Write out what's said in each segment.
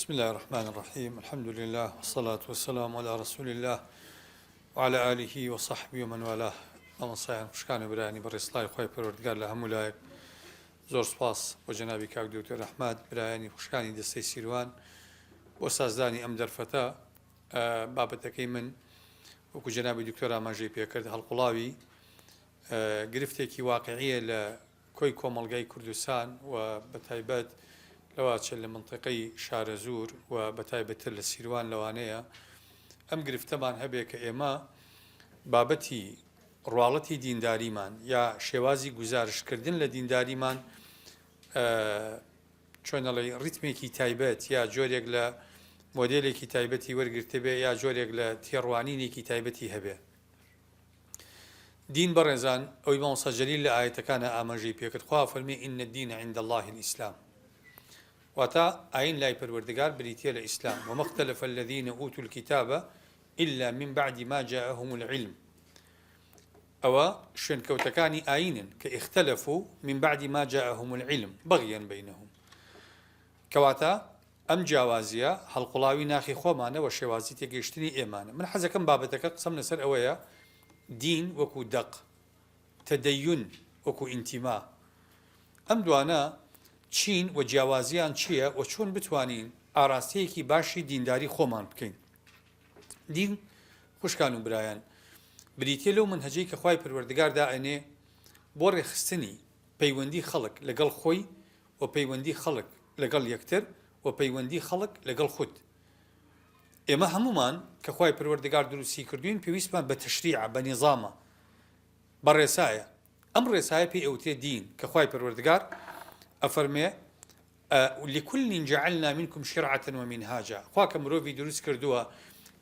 بسم اللە الرحمن الرحیم الحمد للە والصلاة والسلام علی رسول اللە وعلی آله وصحبه ومن والاه مامۆستایان خوشکان و برایانی بەڕێز سڵاوی خوای پەروەردگار لە هەموو لایەک زۆر سوپاس بۆ جەنابی کاک دکتۆر ئەحمەد برایانی خوشکانی دەستەی سیروان بۆ سازدانی ئەم دەرفەتە بابەتەکەی من وەکو جەنابی دکتۆر ئاماژەی پێکرد هەڵقوڵاوی گرفتێکی واقعیە لە کۆی کۆمەڵگای کوردستان و بەتایبەت لەواچە لە مەنتیقەی شارەزوور و بەتایبەتتر لە سیروان لەوانەیە ئەم گرفتەمان هەبێ کە ئێمە بابەتی ڕواڵەتی دینداریمان یا شێوازی گوزارشتکردن لە دینداریمان چۆن ئەڵێی ڕیتمێکی تایبەت یا جۆرێک لە مۆدێلێکی تایبەتی وەرگرتبێ یا جۆرێک لە تێڕوانینێکی تایبەتی هەبێ. دین بەڕێزان ئەوەی مامۆستا جەلیل لە ئایەتەکانا ئاماژەی پێکرد خوا ئەفەرموێ ان الدین عند اللە الاسلام واتە ئاین لای پەروەردگار بریتیە لە ئیسلام وما اختلف الذین اوتوا الکتاب الا من بعد ما جاءهم العلم ئەوە شوێنکەوتەکانی ئاینن کە اختلفوا من بعد ما جاءهم العلم بغیا بینهم کەواتە ئەم جیاوازییە هەڵقوڵاوی ناخی خۆمانە و شێوازی تێگەیشتنی ئێمانە. من حەزەکەم بابەتەکە قسەم لەسەر ئەوەیە دین وەکو دەق، تەدەیون وەکو ئینتیما ئەم دوانە چین و جیاوازییان چییە و چۆن بتوانین ئاراستەیەکی باشی دینداری خۆمان بکەین. دین خوشکان و برایان بریتییە لەو مەنهەجەی کە خوای پەروەردگار دائەنێ بۆ ڕێکخستنی پەیوەندی خەڵک لەگەڵ خۆی و پەیوەندی خەڵک لەگەڵ یەکتر و پەیوەندی خەڵک لەگەڵ خود. ئێمە هەموومان کە خوای پەروەردگار دروستی کردووین پێویستمان بە تەشریعە، بە نیزامە، بە ڕێسایە. ئەم ڕێسایە پێی ئەوترێ دین کە خوای پەروەردگار ئەفەرمێ لکل جعلنا منکم شرعة ومنهاجا خوا کە مرۆڤی دروست کردووە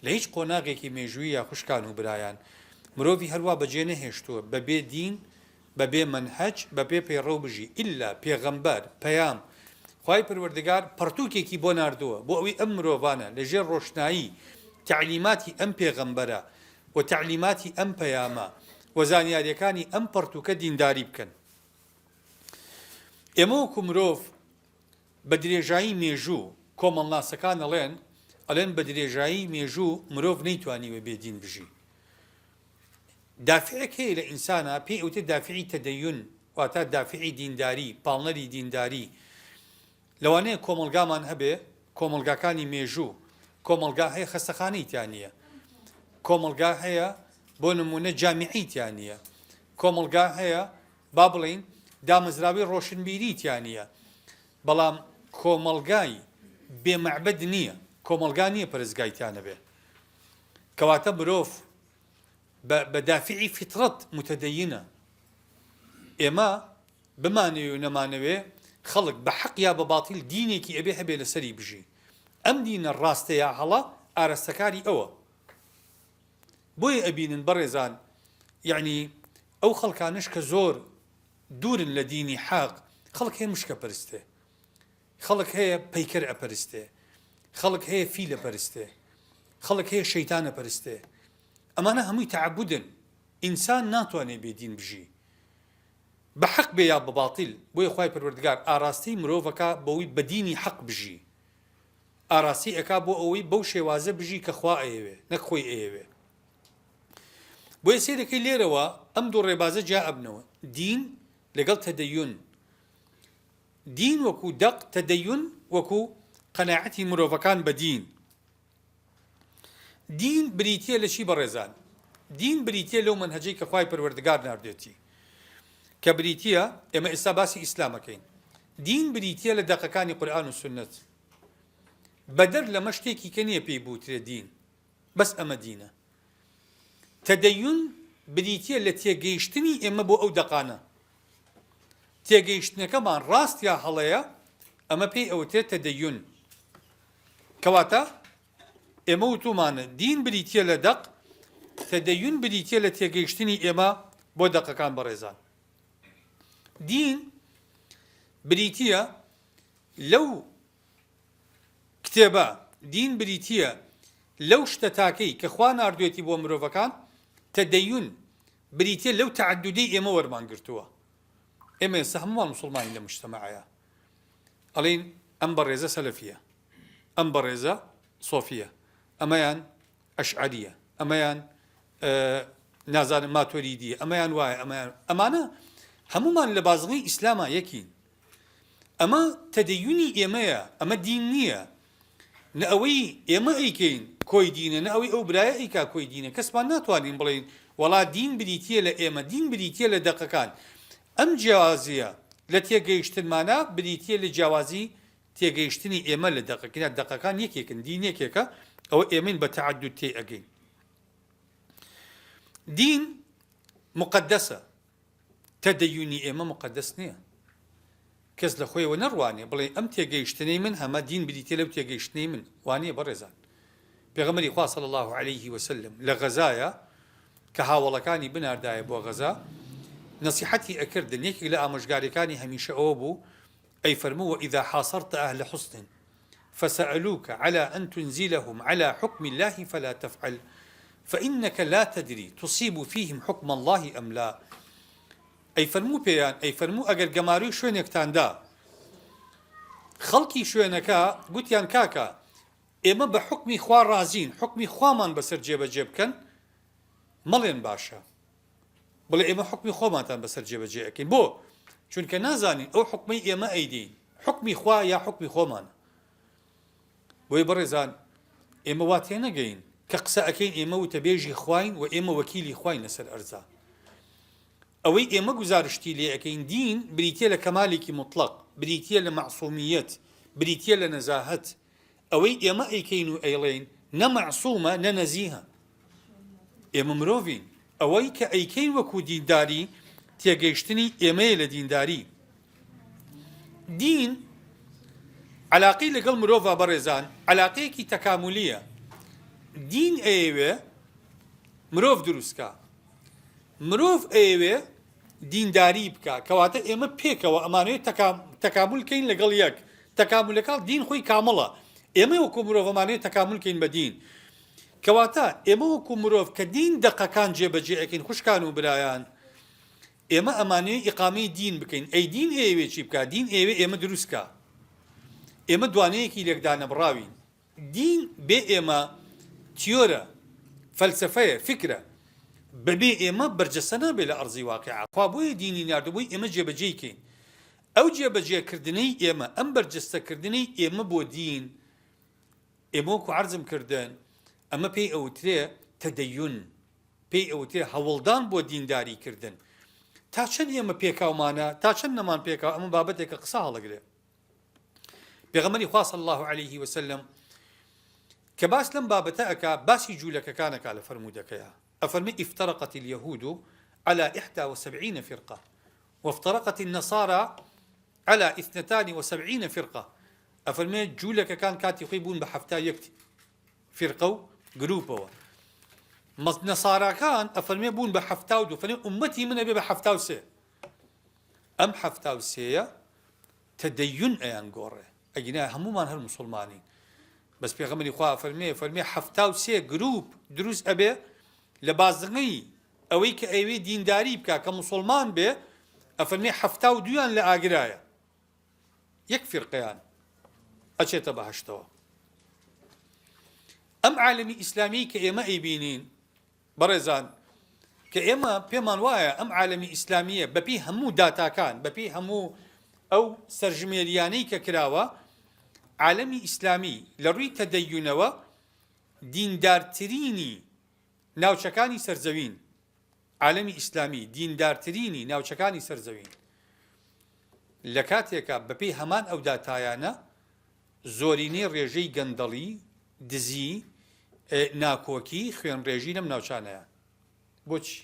لە هیچ قۆناغێکی مێژوویە خوشکان و برایان مرۆڤی هەروا بەجێ نەهێشتووە بەبێ دین بەبێ مەنهەج بەبێ پەیڕەو بژی ئیلا پێغەمبەر، پەیام، خوای پەروەردگار پەڕتووکێکی بۆ ناردووە بۆ ئەوەی ئەم مرۆڤانە لە ژێر ڕۆشنایی تەعلیماتی ئەم پێغەمبەرە و تەعلیماتی ئەم پەیامە و زانیاریەکانی ئەم پەڕتووکە دینداری بکەن. ئێمە وەکو مرۆڤ بە درێژایی مێژوو کۆمەڵناسەکان ئەڵێن ئەڵێن بە درێژایی مێژوو مرۆڤ نەیتوانیوە بێ دین بژی. دافعێک هەیە لە ئینسانا پێی ئەوترێت دافعی تەدەیون واتە دافعی دینداری، پاڵنەری دینداری. لەوانەیە کۆمەڵگامان هەبێ، کۆمەڵگاکانی مێژوو، کۆمەڵگا هەیە خەستەخانەی تیا نییە، کۆمەڵگا هەیە بۆ نموونە جامیعەی تیا نییە، کۆمەڵگا هەیە با بڵێین دامەزراوەی ڕۆشنبیری تیا نییە، بەڵام کۆمەڵگای بێ مەعبەد نییە، کۆمەڵگا نییە پەرستگای تیا نەبێ. کەواتە مرۆڤ بە بە دافعی فیتڕەت متدینە. ئێمە بمانەوێ و نەمانەوێ خەڵک بە حەق یا بە باتیل دینێکی ئەبێ هەبێ لەسەری بژی. ئەم دینە ڕاستە یا هەڵە ئارەستەکاری ئەوە. بۆیە ئەبینن بەڕێزان یەعنی ئەو خەڵکانەش کە زۆر دوورن لە دینی حەق خەڵک هەیە مشکە پەرستێ. خەڵک هەیە پەیکەر ئەپەرستێ، خەڵک هەیە فیل ئەپەرستێ، خەڵک هەیە شەیتان ئەپەرستێ. ئەمانە هەمووی تەعەبودن. ئینسان ناتوانێ بێ دین بژی. بە حەق بێ یا بە باتیل، بۆیە خوای پەروەردگار ئاراستەی مرۆڤ ئەکا بەوەی بە دینی حەق بژی. ئاراستەی ئەکا بۆ ئەوەی بەو شێوازە بژی کە خوا ئەیەوێ نەک خۆی ئەیەوێ. بۆیە سەیرەکەی لێرەوە ئەم دوو ڕێبازە جیا ئەبنەوە، دین لەگەڵ تەدەیون. دین وەکو دەق، تەدەیون وەکو قەناعەتی مرۆڤەکان بە دین. دین بریتیە لە چی بەڕێزان؟ دین بریتیە لەو مەنهەجەی کە خوای پەروەردگار ناردێتی کە بریتیە ئێمە ئێستا باسی ئیسلامەکەین دین بریتیە لە دەقەکانی قورئان و سوننەت بەدەر لەمە شتێکی کە نییە پێی بوترێ دین بەس ئەمە دینە تەدەیون بریتیە لە تێگەیشتنی ئێمە بۆ ئەو دەقانە تێگەیشتنەکەمان ڕاست یا هەڵەیە ئەمە پێی ئەوترێت تەدەیون کەواتە ئێمە وتومانە دین بریتیە لە دەق تەدەیون بریتیە لە تێگەیشتنی ئێمە بۆ دەقەکان بەڕێزان دین بریتیە لەو کتێبە، دین بریتییە لەو شتە تاکەی کە خوا ناردوێتی بۆ مرۆڤەکان، تەدەیون بریتییە لەو تەعەدودەی ئێمە وەرمان گرتووە. ئێمە ئێستا هەموومان موسڵمانین لە موجتەمەعەیا. ئەڵێین ئەم بەڕێزە سەلەفییە. ئەم بەڕێزە سۆفیە، ئەمەیان ئەشعەریە، ئەمەیان نازانم ماتۆریدیە، ئەمەیان وایە، ئەمەیان ئەمانە هەموومان لە بازنەی ئیسلاما یەکین. ئەمە تەدەیونی ئێمەیە، ئەمە دین نییە. نە ئەوەی ئێمە ئەیکەین کۆی دینە، نە ئەوەی ئەو برایە ئەیکا کۆی دینە. کەسمان ناتوانین بڵێین وەڵا دین بریتییە لە ئێمە، دین بریتییە لە دەقەکان. ئەم جیاوازییە لە تێگەیشتنمانا بریتییە لە جیاوازی تێگەیشتنی ئێمە لە دەقەکە، دەقەکان یەکێکن، دین یەکێکە، ئەوە ئێمەین بە تەعەدود تێی ئەگەین. دین موقەدەسە، تەدەیونی ئێمە موقەدەس نییە. کەس لە خۆیەوە نەڕوانێ بڵێ ئەم تێگەیشتنەی من هەمە دین بریتیە لەو تێگەیشتنەی من، وانییە بەڕێزان. پێغەمبەری خوا صلی اللە علیه وسلم لە غەزایە کە هاوەڵەکانی بناردایە بۆ غەزا نەسیحەتی ئەکردن، یەکێک لە ئامۆژگاریەکانی هەمیشە ئەوە بوو ئەیفەرموو وإذا حاصرت أهل حصن فسألوک علی أن تنزلهم علی حکم اللە فلا تفعل فإنک لا تدری تصیب فیهم حکم اللە أم لا ئەیفەرموو پێیان ئەیفەرموو ئەگەر گەمارۆی شوێنێکتان دا خەڵکی شوێنەکە گوتیان کاکە ئێمە بە حوکمی خوا ڕازین حوکمی خوامان بەسەر جێبەجێ بکەن مەڵێن باشە بڵێ ئێمە حوکمی خۆمانتان بەسەر جێبەجێ ئەکەین بۆ؟ چونکە نازانین ئەو حوکمەی ئێمە ئەیدەین حوکمی خوا یا حوکمی خۆمانە بۆیە بەڕێزان ئێمە وا تێنەگەین کە قسە ئەکەین ئێمە وتەبێژی خواین و ئێمە وەکیلی خواین لەسەر ئەرزا ئەوەی ئێمە گوزارشتی لێ ئەکەین دین بریتە لە کەمالێکی مطلق بریتە لە مەعسومیەت بریتە لە نەزاهەت ئەوەی ئێمە ئەیکەین و ئەیڵێین نە مەعسومە نە نەزیهە. ئێمە مرۆڤین. ئەوەی کە ئەیکەین وەکو دینداری تێگەیشتنی ئێمەیە لە دینداری. دین عەلاقەی لەگەڵ مرۆڤا بەڕێزان عەلاقەیەکی تەکامولیە. دین ئەیەوێ مرۆڤ دروستکا. مرۆڤ ئەیەوێ دینداری بکا کەواتە ئێمە پێکەوە ئەمانەوێت تەکامول کەین لەگەڵ یەک تەکامولەکە دین خۆی کامڵە ئێمە وەکو مرۆڤ ئەمانەوێت تەکامول کەین بە دین کەواتە ئێمە وەکو مرۆڤ کە دین دەقەکان جێبەجێ ئەکەین خوشکان و برایان ئێمە ئەمانەوێت ئیقامەی دین بکەین ئەی دین ئەیەوێ چی بکا دین ئەیەوێ ئێمە دروست کا ئێمە دوانەیەکی لێکدانەبڕاوین دین بێ ئێمە تیۆرە، فەلسەفەیە، فیکرە. بەبێ ئێمە بەرجەستە نابێ لە ئەرزی واقیعا. خوا بۆیە دینی ناردووە بۆی ئێمە جێبەجێی کەین. ئەو جێبەجێکردنەی ئێمە، ئەم بەرجەستەکردنەی ئێمە بۆ دین، ئێمە وەکو عەرزم کردن، ئەمە پێی ئەوترێ تەدەیون، پێی ئەوترێ هەوڵدان بۆ دینداری کردن. تا چەند ئێمە پێکاومانە، تا چەند نەمان پێکاوە، ئەمە بابەتێکە قسە هەڵەگرێ. پێغەمبەری خوا صلی اللە علیه وسلم کە باس لەم بابەتە ئەکا باسی جوولەکەکان ئەکا لە فەرموودەکەیا ئەفەرمێ افترقت اليهود على 71 فرقة وافترقت النصارى على 72 فرقة ئەفەرمێ جوولەکەکان کاتی خۆی بوون بە 71 فیرقە و گروپەوە نەساراکان ئەفەرمێ بوون بە 72 فەرمێ ئومەتی من ئەبێ بە 73 ئەم 73یە تەدەیون ئەیان گۆڕێ ئەگینا هەموومان هەر موسوڵمانین بەس پێغەمبەری خوا ئەفەرمێ فەرمێ 73 گروپ دروست ئەبێ لە بازنەی ئەوەی کە ئەیەوێ دینداری بکا کە موسوڵمان بێ ئەفەرمێ 72یان لە ئاگرایە یەک فیرقەیان ئەچێتە بەهەشتەوە ئەم عالەمی ئیسلامی کە ئێمە ئەیبینین بەڕێزان کە ئێمە پێمان وایە ئەم عالەمی ئیسلامییە بەپێی هەموو داتاکان، بەپێی هەموو ئەو سەرژمێریانەی کە کراوە، عالەمی ئیسلامی لە ڕووی تەدەیونەوە دیندارترینی ناوچەکانی سەرزەوین. عالەمی ئیسلامی دیندارترینی ناوچەکانی سەرزەوین. لە کاتێکا بەپێی هەمان ئەو داتایانە زۆرینەی ڕێژەی گەندەڵی، دزی، ناکۆکی، خوێنڕێژی لەم ناوچانەیە. بۆچی؟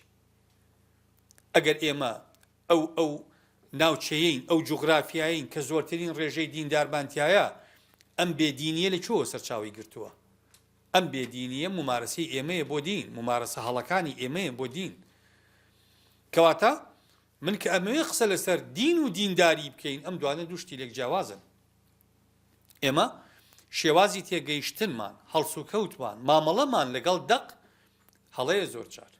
ئەگەر ئێمە ئەو ئەو ناوچەیەین، ئەو جوغرافیایەین کە زۆرترین ڕێژەی دیندارمان تیایە، ئەم بێدینییە لە کوێوە سەرچاوەی گرتووە؟ ئەم بێدینییە مومارەسەی ئێمەیە بۆ دین، مومارەسە هەڵەکانی ئێمەیە بۆ دین. کەواتە من کە ئەمەوێ قسە لەسەر دین و دینداری بکەین، ئەم دوانە دوو شتی لێک جیاوازن. ئێمە شێوازی تێگەیشتنمان، هەڵسوکەوتمان، مامەڵەمان لەگەڵ دەق هەڵەیە زۆرجار.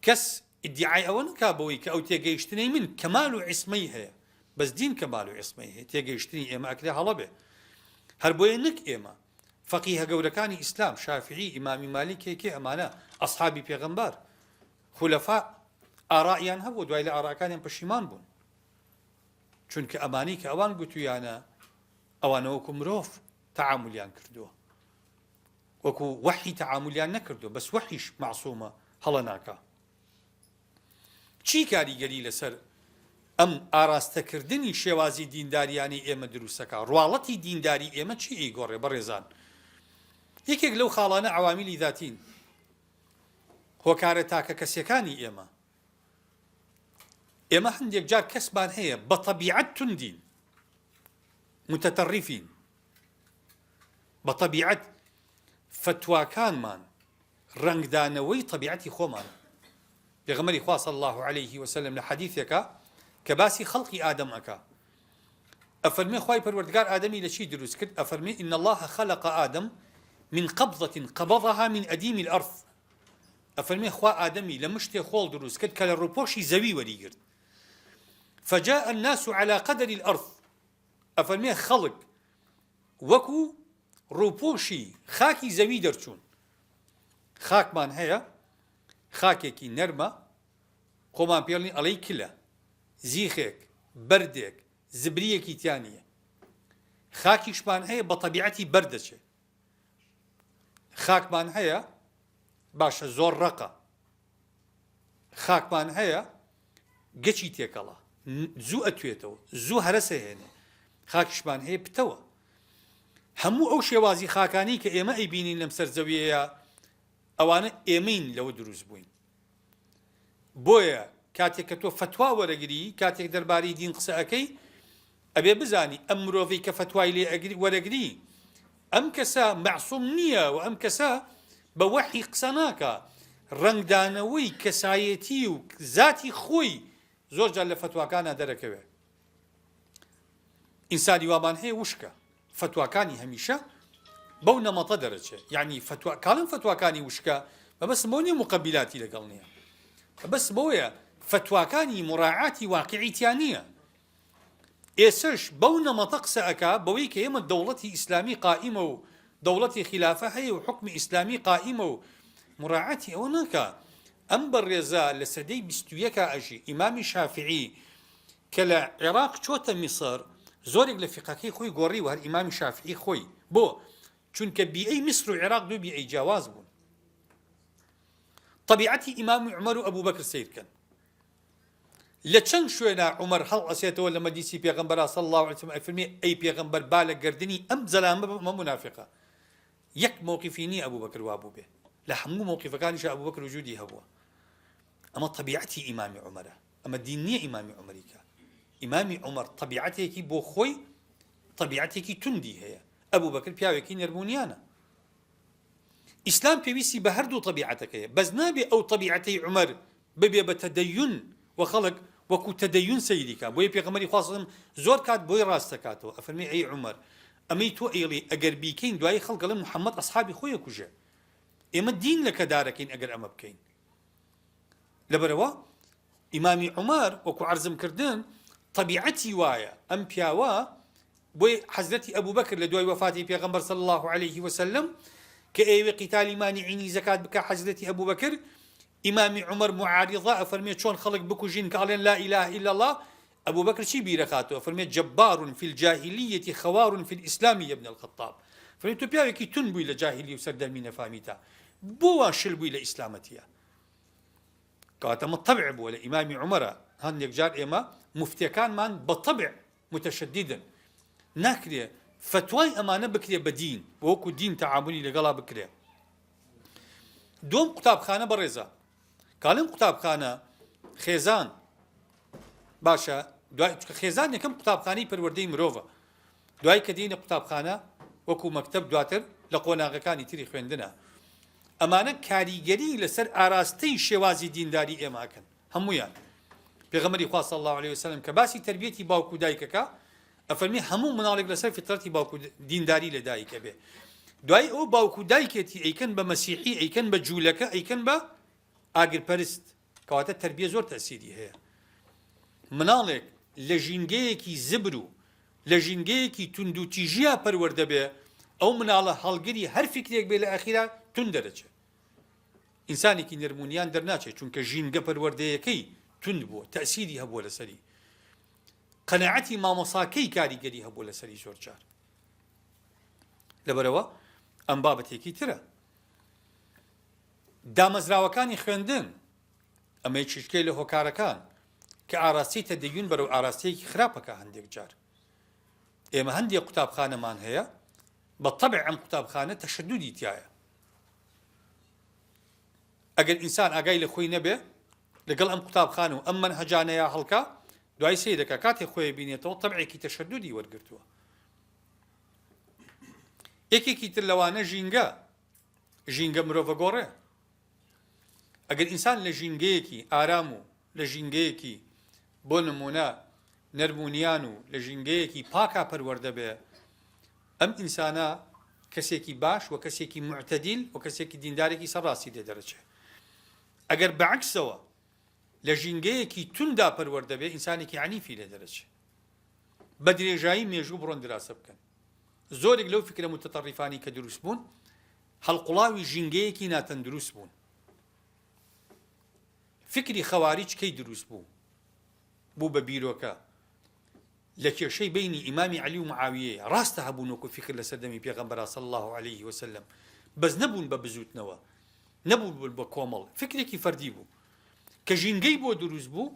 کەس ئیدیعای ئەوە نەکا بەوەی کە ئەو تێگەیشتنەی من کەمال و عیسمەی هەیە، بەس دین کەمال و عیسمەی هەیە، تێگەیشتنی ئێمە ئەکرێ هەڵە بێ. هەر بۆیە نەک ئێمە، فەقیهە گەورەکانی ئیسلام، شافعی، ئیمامی مالیک کێ کێ ئەمانە ئەسحابی پێغەمبەر، خولەفا ئارائیان هەبوو دوای لە ئاراکانیان پەشیمان بوون. چونکە ئەمانەی کە ئەوان گوتویانە ئەوانە وەکو مرۆڤ تەعامولیان کردووە. وەکو وەحی تەعامولیان نەکردووە، بەس وەحیش مەعسومە هەڵە ناکا. چی کاریگەری لەسەر ئەم ئاراستەکردنی شێوازی دینداریانەی ئێمە دروستەکا؟ ڕواڵەتی دینداری ئێمە چی ئەیگۆڕێ بەڕێزان؟ یەکێک لەو خاڵانە عەوامیلی ذاتین، هۆکارە تاکەکەسیەکانی ئێمە. ئێمە هەندێک جار کەسمان هەیە بە تەبیعەت توندین، متطرفین، بە تەبیعەت فەتواکانمان ڕەنگدانەوەی تەبیعەتی خۆمانە. پێغەمبەری خوا صلی اللە علیه وسلم لە حەدیثێکا کە باسی خەڵقی ئادەم ئەکا ئەفەرمێ خوای پەروەردگار ئادەمی لە چی دروست کرد؟ ئەفەرمێ ان اللە خلق آدم من قبضة قبضها من أديم الأرض ئەفەرمێ خوا ئادەمی لە مشتێ خۆڵ دروست کرد کە لە ڕووپۆشی زەوی وەریگرت فجاء الناس على قدر الأرض ئەفەرمێ خەڵک وەکو ڕووپۆشی خاکی زەوی دەرچوون. خاکمان هەیە، خاکێکی نەرمە، خۆمان پێڵین ئەڵێی کلە، زیخێک، بەردێک، زبرییەکی تیا نییە. خاکیشمان هەیە بە تەبیعەتی بەرد دەچێ. خاکمان هەیە باشە زۆر ڕەقە. خاکمان هەیە گەچی تێکەڵە، زوو ئەتوێتەوە، زوو هەرەس ئەهێنێ. خاکیشمان هەیە پتەوە. هەموو ئەو شێوازی خاکانەی کە ئێمە ئەیبینین لەم سەر زەویەیە ئەوانە ئێمەین لەوە دروست بووین. بۆیە کاتێک کە تۆ فەتوا وەرەگری، کاتێک دەربارەی دین قسە ئەکەی، ئەبێ بزانی ئەم مرۆڤەی کە فەتوای لێ ئەگری وەرەگری ئەم کەسە مەعسوم نییە و ئەم کەسە بە وەحی قسە ناکا، ڕەنگدانەوەی کەسایەتی و زاتی خۆی زۆر جار لە فەتواکانا دەرەکەوێ. ئینسانی وامان هەیە وشکە فەتواکانی هەمیشە بەو نەمەتە دەرەچێ یعنی فەتوا کاڵم فەتواکانی وشکە مەبەستم بەوە نییە مقەبیلاتی لەگەڵ نییە مەبەستم بەوەیە فەتواکانی مراعاتی واقعی تیا نییە ئێسش بەو نەمەتە قسە ئەکا بەوەی کە ئێمە دەوڵەتی ئیسلامی قائیمە و دەوڵەتی خیلافە هەیە و حوکمی ئیسلامی قائیمە و مراعاتی ئەوە ناکا ئەم بەڕێزە لە سەدەی 21 ئەژی ئیمامی شافعی کە لە عێراق چۆتە میسر زۆرێک لە فیقەکەی خۆی گۆڕیوە هەر ئیمامی شافعی خۆی بۆ؟ چونکە بیئەی میسر و عێراق دوو بیئەی جیاواز بوون تەبیعەتی ئیمامی عومەر و ئەبوبەکر سەیر کەن لە چەند شوێنە عومەر هەڵئەسێتەوە لە مەجلیسی پێغەمبەرا صلی الله علیه وسلم ئەفەرمێ ئەی پێغەمبەر با لە گەردنی ئەم زەلامە بم ئەمە مونافیقە یەک مەوقیفی نییە ئەبوبەکر وابوو بێ لە هەموو مەوقیفەکانیشا ئەبوبەکر وجودی هەبووە ئەمە تەبیعەتی ئیمامی عومەرە ئەمە دین نییە ئیمامی عومەری کە ئیمامی عومەر تەبیعەتێکی بۆ خۆی تەبیعەتێکی توندی هەیە ئەبوبەکر پیاوێکی نەرمونیانە ئیسلام پێویستی بە هەردوو تەبیعەتەکەیە بەس نابێ ئەو تەبیعەتەی عومەر ببێ بە تەدەیون و خەڵک وەکو تەدەیون سەیری کا بۆیە پێغەمبەری خوا صلی زۆر کات بۆی ڕاست دەکاتەوە ئەفەرمێ ئەی عومەر ئەمەی تۆ ئەیڵێی ئەگەر بیکەین دوایی خەڵک ئەڵێ محمد ئەسحابی خۆی ئەکوژێ ئێمە دین لەکەدارەکەین ئەگەر ئەمە بکەین لەبەرئەوە ئیمامی عومەر وەکو عەرزم کردن تەبیعەتی وایە ئەم پیاوە بۆی حەزرەتی ئەبوبەکر لە دوای وەفاتی پێغەمبەر صلی الله علیه وسلم کە ئەیەوێ قیتالی مانعینی زەکات بکە حەزرەتی ئەبوبەکر ئیمامی عومەر معارضە ئەفەرمێ چۆن خەڵک بکوژین کە ئەڵێن لا اله الا الله ئەبوبەکر چی بیرەخاتەوە فەرمێ جبار فی الجاهلیة خوار فی الاسلام یا ابن الخطاب فەرمێ تۆ پیاوێکی تون بووی لە جاهیلی و سەردەمی نەفامیتا بۆ وا شل بووی لە ئیسلامەتیە کەواتە ئەمە تەبع بووە لە ئیمامی عومەرە هەندێک جار ئێمە مفتیەکانمان بە تەبع متشددن ناکرێ فەتوای ئەمانە بکرێ بە دین وەکو دین تەعاملی لەگەڵا بکرێ دوم قوتابخانە بەڕێزە کاڵێم قوتابخانە خێزان باشە دوای خێزان یەکەم قوتابخانەی پەروەردەی مرۆڤە دوای کە دێنە قوتابخانە وەکو مەکتەب دواتر لە قۆناغەکانی تری خوێندنە ئەمانە کاریگەری لەسەر ئاراستەی شێوازی دینداری ئێمە ئەکەن هەموویان پێغەمبەری خوا صلی الله علیه وسلم کە باسی تربیەتی باوک و دایکەکە ئەفەرمی هەموو مناڵێک لەسەر فیترەتی باوک و دینداری لە دایک ئەبێ دوای ئەو باوک و دایکێتی ئەیکەن بە مەسیحی ئەیکەن بە جوولەکە ئەیکەن بە ئاگرپەرست کەواتە تربیە زۆر تەسیری هەیە مناڵێک لە ژینگەیەکی زبر و. لە ژینگەیەکی توندوتیژیا پەروەردە بێ، ئەو مناڵە هەڵگری هەر فیکرێک بێ لە ئەخیرا توند دەرەچێ. ئینسانێکی نەرمونیان دەرناچێ چونکە ژینگە پەروەردەیەکەی توند بووە، تەئسیری هەبووە لەسەری. قەناعەتی مامۆساکەی کاریگەری هەبووە لەسەری زۆر جار. لەبەرئەوە ئەم بابەتێکی ترە. دامەزراوەکانی خوێندن ئەمە یەکێکە لە هۆکارەکان کە ئاراستەی تەدەیون بەرەو ئاراستەیەکی خراپەکە هەندێک جار ئێمە هەندێک قوتابخانەمان هەیە بە تەبع ئەم قوتابخانە تەشەدودی تایە ئەگەر ئینسان ئاگای لە خۆی نەبێ لەگەڵ ئەم قوتابخانە و ئەم مەنهەجانەیە هەڵکا دوای سەیرەکە کاتێ خۆی بینێتەوە تەبعێکی تەشەدودی وەرگرتووە یەکێکی تر لەوانە ژینگە ژینگە مرۆڤە گۆڕێ ئەگەر ئینسان لە ژینگەیەکی ئارام و لە ژینگەیەکی بۆ نمونە نەرمونیان و لە ژینگەیەکی پاکا پەروەردە بێ ئەم ئینسانە کەسێکی باش و کەسێکی معتەدیل و کەسێکی دیندارێکی سەرڕاستی لێ دەرەچێ ئەگەر بەعکسەوە لە ژینگەیەکی توندا پەروەردە بێ ئینسانێکی عەنیفی لێ دەرەچێ بە درێژایی مێژوو بڕۆن دراسە بکەن زۆرێک لەو فکرە متطرفانەی کە دروست بوون هەڵقوڵاوی ژینگەیەکی ناتەندروست بوون. فکری خەواریج کەی دروست بوو؟ بوو بە بیرۆکە لە کێشەی بەینی ئیمامی عەلی و معاویەیە. ڕاستە هەبوون وەکو فکر لە سەردەمی پێغەمبەرا صلی اللە علیه وسلم، بەس نەبوون بە بزووتنەوە، نەبوون بە کۆمەڵ، فکرێکی فەردی بوو کە ژینگەی بۆ دروست بوو،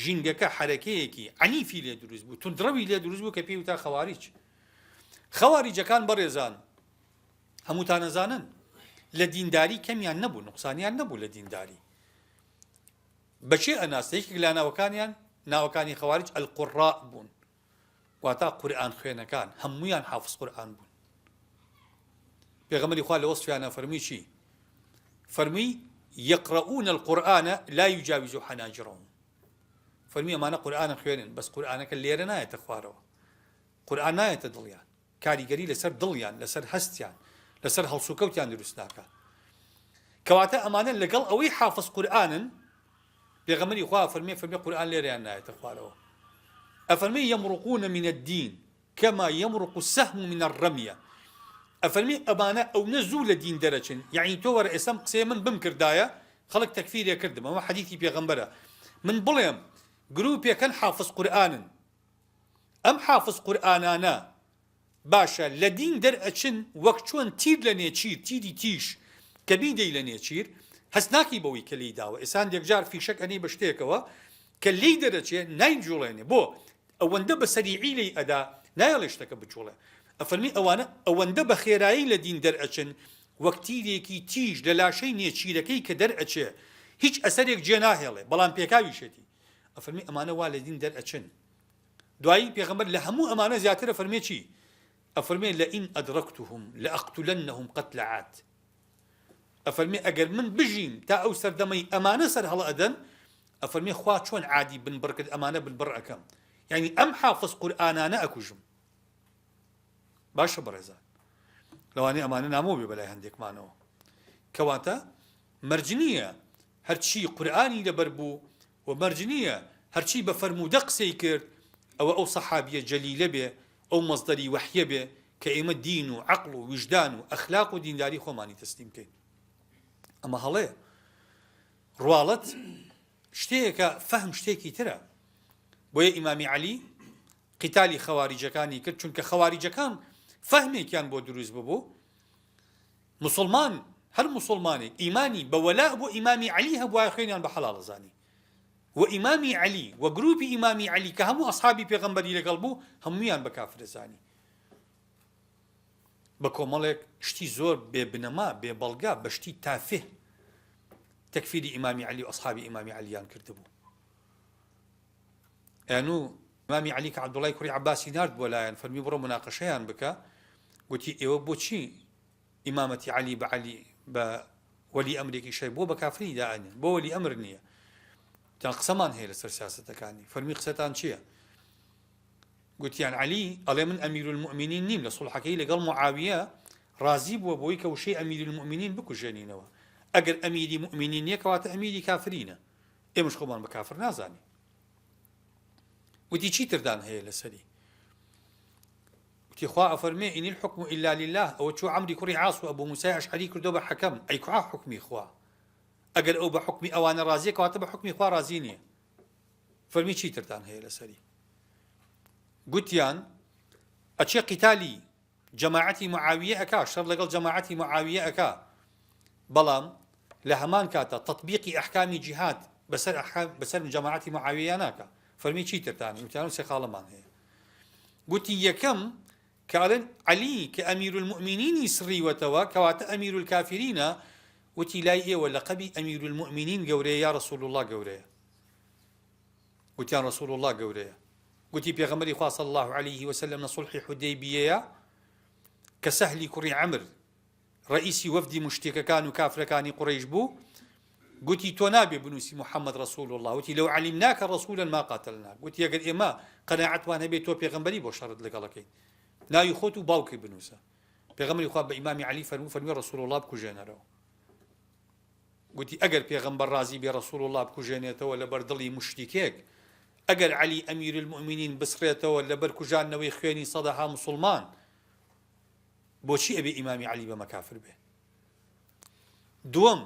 ژینگەکە حەرەکەیەکی عەنیفی لێ دروست بوو، توندڕەوی لێ دروست بوو کە پێی وتا خەواریج. خەواریجەکان بەڕێزان هەمووتان ئەزانن لە دینداری کەمیان نەبوو، نوقسانیان نەبوو لە دینداری. بەکێ ئەناسە؟ یەکێک لە ناوەکانیان ناوەکانی خەواریج القراء بوون، واتا قورئان خوێنەکان، هەموویان حافظ قورئان بوون. پێغەمبەری خوا لە وەسفیانە فەرمووی چی؟ فەرمووی یقرؤون القرآن لا یجاوز حناجرهم. فەرمووی ئەمانە قورئان خوێنن بەس قورئانەکە لێرە نایەتە خوارەوە، قورئان نایەتە دڵیان، کاریگەری لەسەر دڵیان، لەسەر هەستیان، لەسەر هەڵسوکەوتیان دروست ناکا. کەواتە ئەمانە لەگەڵ ئەوەی حافظ قورئانن، پێغەمبەری خوا ئەفەرمێ فەرمێ قورئان لێرەیان نایەتە خوارەوە. ئەفەرمێ یمرقون من الدین کما یمرق السهم من الرمیە. ئەفەرمێ ئەمانە ئەونە زوو لە دین دەرەچن، یەعنی تۆ وەرە ئێستا ئەم قسەیە من بمکردایە خەڵک تەکفیرێ کردم، ئەمە حەدیثی پێغەمبەرە، من بڵێم گروپێکن حافظ قورئانن، ئەم حافز قورئانانە باشە لە دین دەر ئەچن وەک چۆن تیر لە نێچیر تیری تیژ کە بیدەی لە نێچیر هەست ناکەی بەوەی کە لێی داوە ئێستا هەندێک جار فیشەک ئەنێی بە شتێکەوە کە لێی دەرەچێ نایجوڵێنێ بۆ ئەوەندە بە سەریعی لێی ئەدا نایەڵێ شتەکە بجوڵێ ئەفەرمی ئەوانە ئەوەندە بە خێرایی لە دین دەرئەچن وەک تیرێکی تیژ لە لاشەی نێچیرەکەی کە دەرئەچێ هیچ ئەسەرێک جێ ناهێڵێ بەڵام پێکاویشێتی ئەفەرمی ئەمانە وا لە دین دەرئەچن دوایی پێغەمبەر لە هەموو ئەمانە زیاتر ئەفەرمێ چی؟ ئەفەرمێ لئن ئەدرکتهم لأقتلنهم قتل عاد ئەفەرمێ ئەگەر من بژیم تا ئەو سەردەمەی ئەمانە سەر هەڵ ئەدەن ئەفەرمێ خوا چۆن عادی بنبڕ کرد ئەمانە بنبڕ ئەکەم یعنی ئەم حافظ قورئانانە ئەکوژم باشە بەڕێزان لەوانەیە ئەمانە نامۆ بێ بەلای هەندێکمانەوە کەواتە مەرج نییە هەرچی قورئانی لەبەر بوو و مەرج نییە هەرچی بە فەرموودە قسەی کرد ئەوە ئەو سەحابیە جەلیلە بێ ئەو مەسدەری وەحیە بێ کە ئێمە دین و عەقڵ و ویژدان و ئەخلاق و دینداری خۆمانی تەسلیم کەین ئەمە هەڵەیە ڕواڵەت شتێکە فەهم شتێکی ترە بۆیە ئیمامی عەلی قیتالی خەواریجەکانی کرد چونکە خەواریجەکان فەهمێکیان بۆ دروست ببوو موسڵمان هەر موسڵمانێک ئیمانی بە وەلاء بۆ ئیمامی عەلی هەبوایە خوێنیان بە حەڵاڵ ئەزانی و ئیمامی عەلی و گروپی ئیمامی عەلی کە هەموو ئەسحابی پێغەمبەری لەگەڵ بوو هەموویان بە کافر ئەزانی بە کۆمەڵێک شتی زۆر بێ بنەما بێ بەڵگە بە شتی تافه تەکفیری ئیمامی عەلی و ئەسحابی ئیمامی عەلیان کردبوو ئەنو ئیمامی عەلی کە عەبدوڵای کوڕی عەباسی نارد بۆ لایەن فەرمی بڕۆ مناقەشەیان بکە گوتی ئێوە بۆچی ئیمامەتی عەلی بە عەلی بە وەلی ئەمرێکی شەی بۆ بە کافری دائەنێن بۆ وەلی ئەمر نییە تان قسەمان هەیە لەسەر سیاسەتەکانی فەرمی قسەتان چییە؟ گوتیان عەلی ئەڵێ من ئەمیر المؤمنین نیم لە سوڵحەکەی لەگەڵ معاویە ڕازی بووە بۆی کە وشەی ئەمیر المؤمنین بکوژێنینەوە ئەگەر ئەمیری مؤمنین نییە کەواتە ئەمیری کافرینە ئێمەش خۆمان بە کافر نازانین وتی چیتردان هەیە لەسەری؟ وتی خوا ئەفەرموێ ان الحکم الا للە ئەوە چوو عەمری کوڕی عاص و ئەبو موسای ئەشعەری کردوە بە حەکەم ئەی کوعا حوکمی خوا ئەگەر ئەو بە حوکمی ئەوانە ڕازیە کەواتە بە حوکمی خوا ڕازی نیە فەرمی چیترتان هەیە لەسەری گوتیان ئەچێ قیتالی جەماعەتی معاویە ئەکا شەڕ لەگەڵ جەماعەتی معاویە ئەکا بەڵام لە هەمان کاتا تەتبیقی ئەحکامی جیهاد بەسەر ئەحکام بەسەر جەماعەتی معاویە ناکا فەرمی چیترتان وتیان سێ خاڵەمان هەیە گوتی یەکەم کە ئەڵێن عەلی کە ئەمیرولموئمینینی سڕیوەتەوە کەواتە ئەمیرولکافرینە، وتی لای ئێوە لەقەبی ئەمیرولموئمینین گەورەیە یا ڕەسوڵوڵڵا گەورەیە؟ گوتیان ڕەسوڵوڵڵا گەورەیە. گوتی پێغەمبەری خوا صلی اللە علیه وسلم لە سوڵحی حودەیبیەیە کە سەهلی کوڕی عەمر ڕەئیسی وەفدی موشریکەکان و کافرەکانی قوڕەیش بوو، گوتی تۆ نابێ بنووسی محمد رسول اللە، وتی لو علمناک رسولا ما قاتلناک، گوتی ئەگەر ئێمە قەناعەتمان هەبێ تۆ پێغەمبەری بۆ شەڕت لەگەڵ ئەکەین ناوی خۆت و باوکت بنووسە. پێغەمبەری خوا بە ئیمامی عەلی فەرموو فەرمووی رسول اللە بکوژێنەرەوە. گوتی ئەگەر پێغەمبەر ڕازی بێ رسول اللە بکوژێنێتەوە لەبەر دڵی موشریکێک، ئەگەر عەلی امیر المومنین بسڕێتەوە لەبەر کوژاندنەوەی خوێنی سەدەها موسڵمان، بۆچی ئەبێ ئیمامی عەلی بەمە کافر بێ؟ دووەم،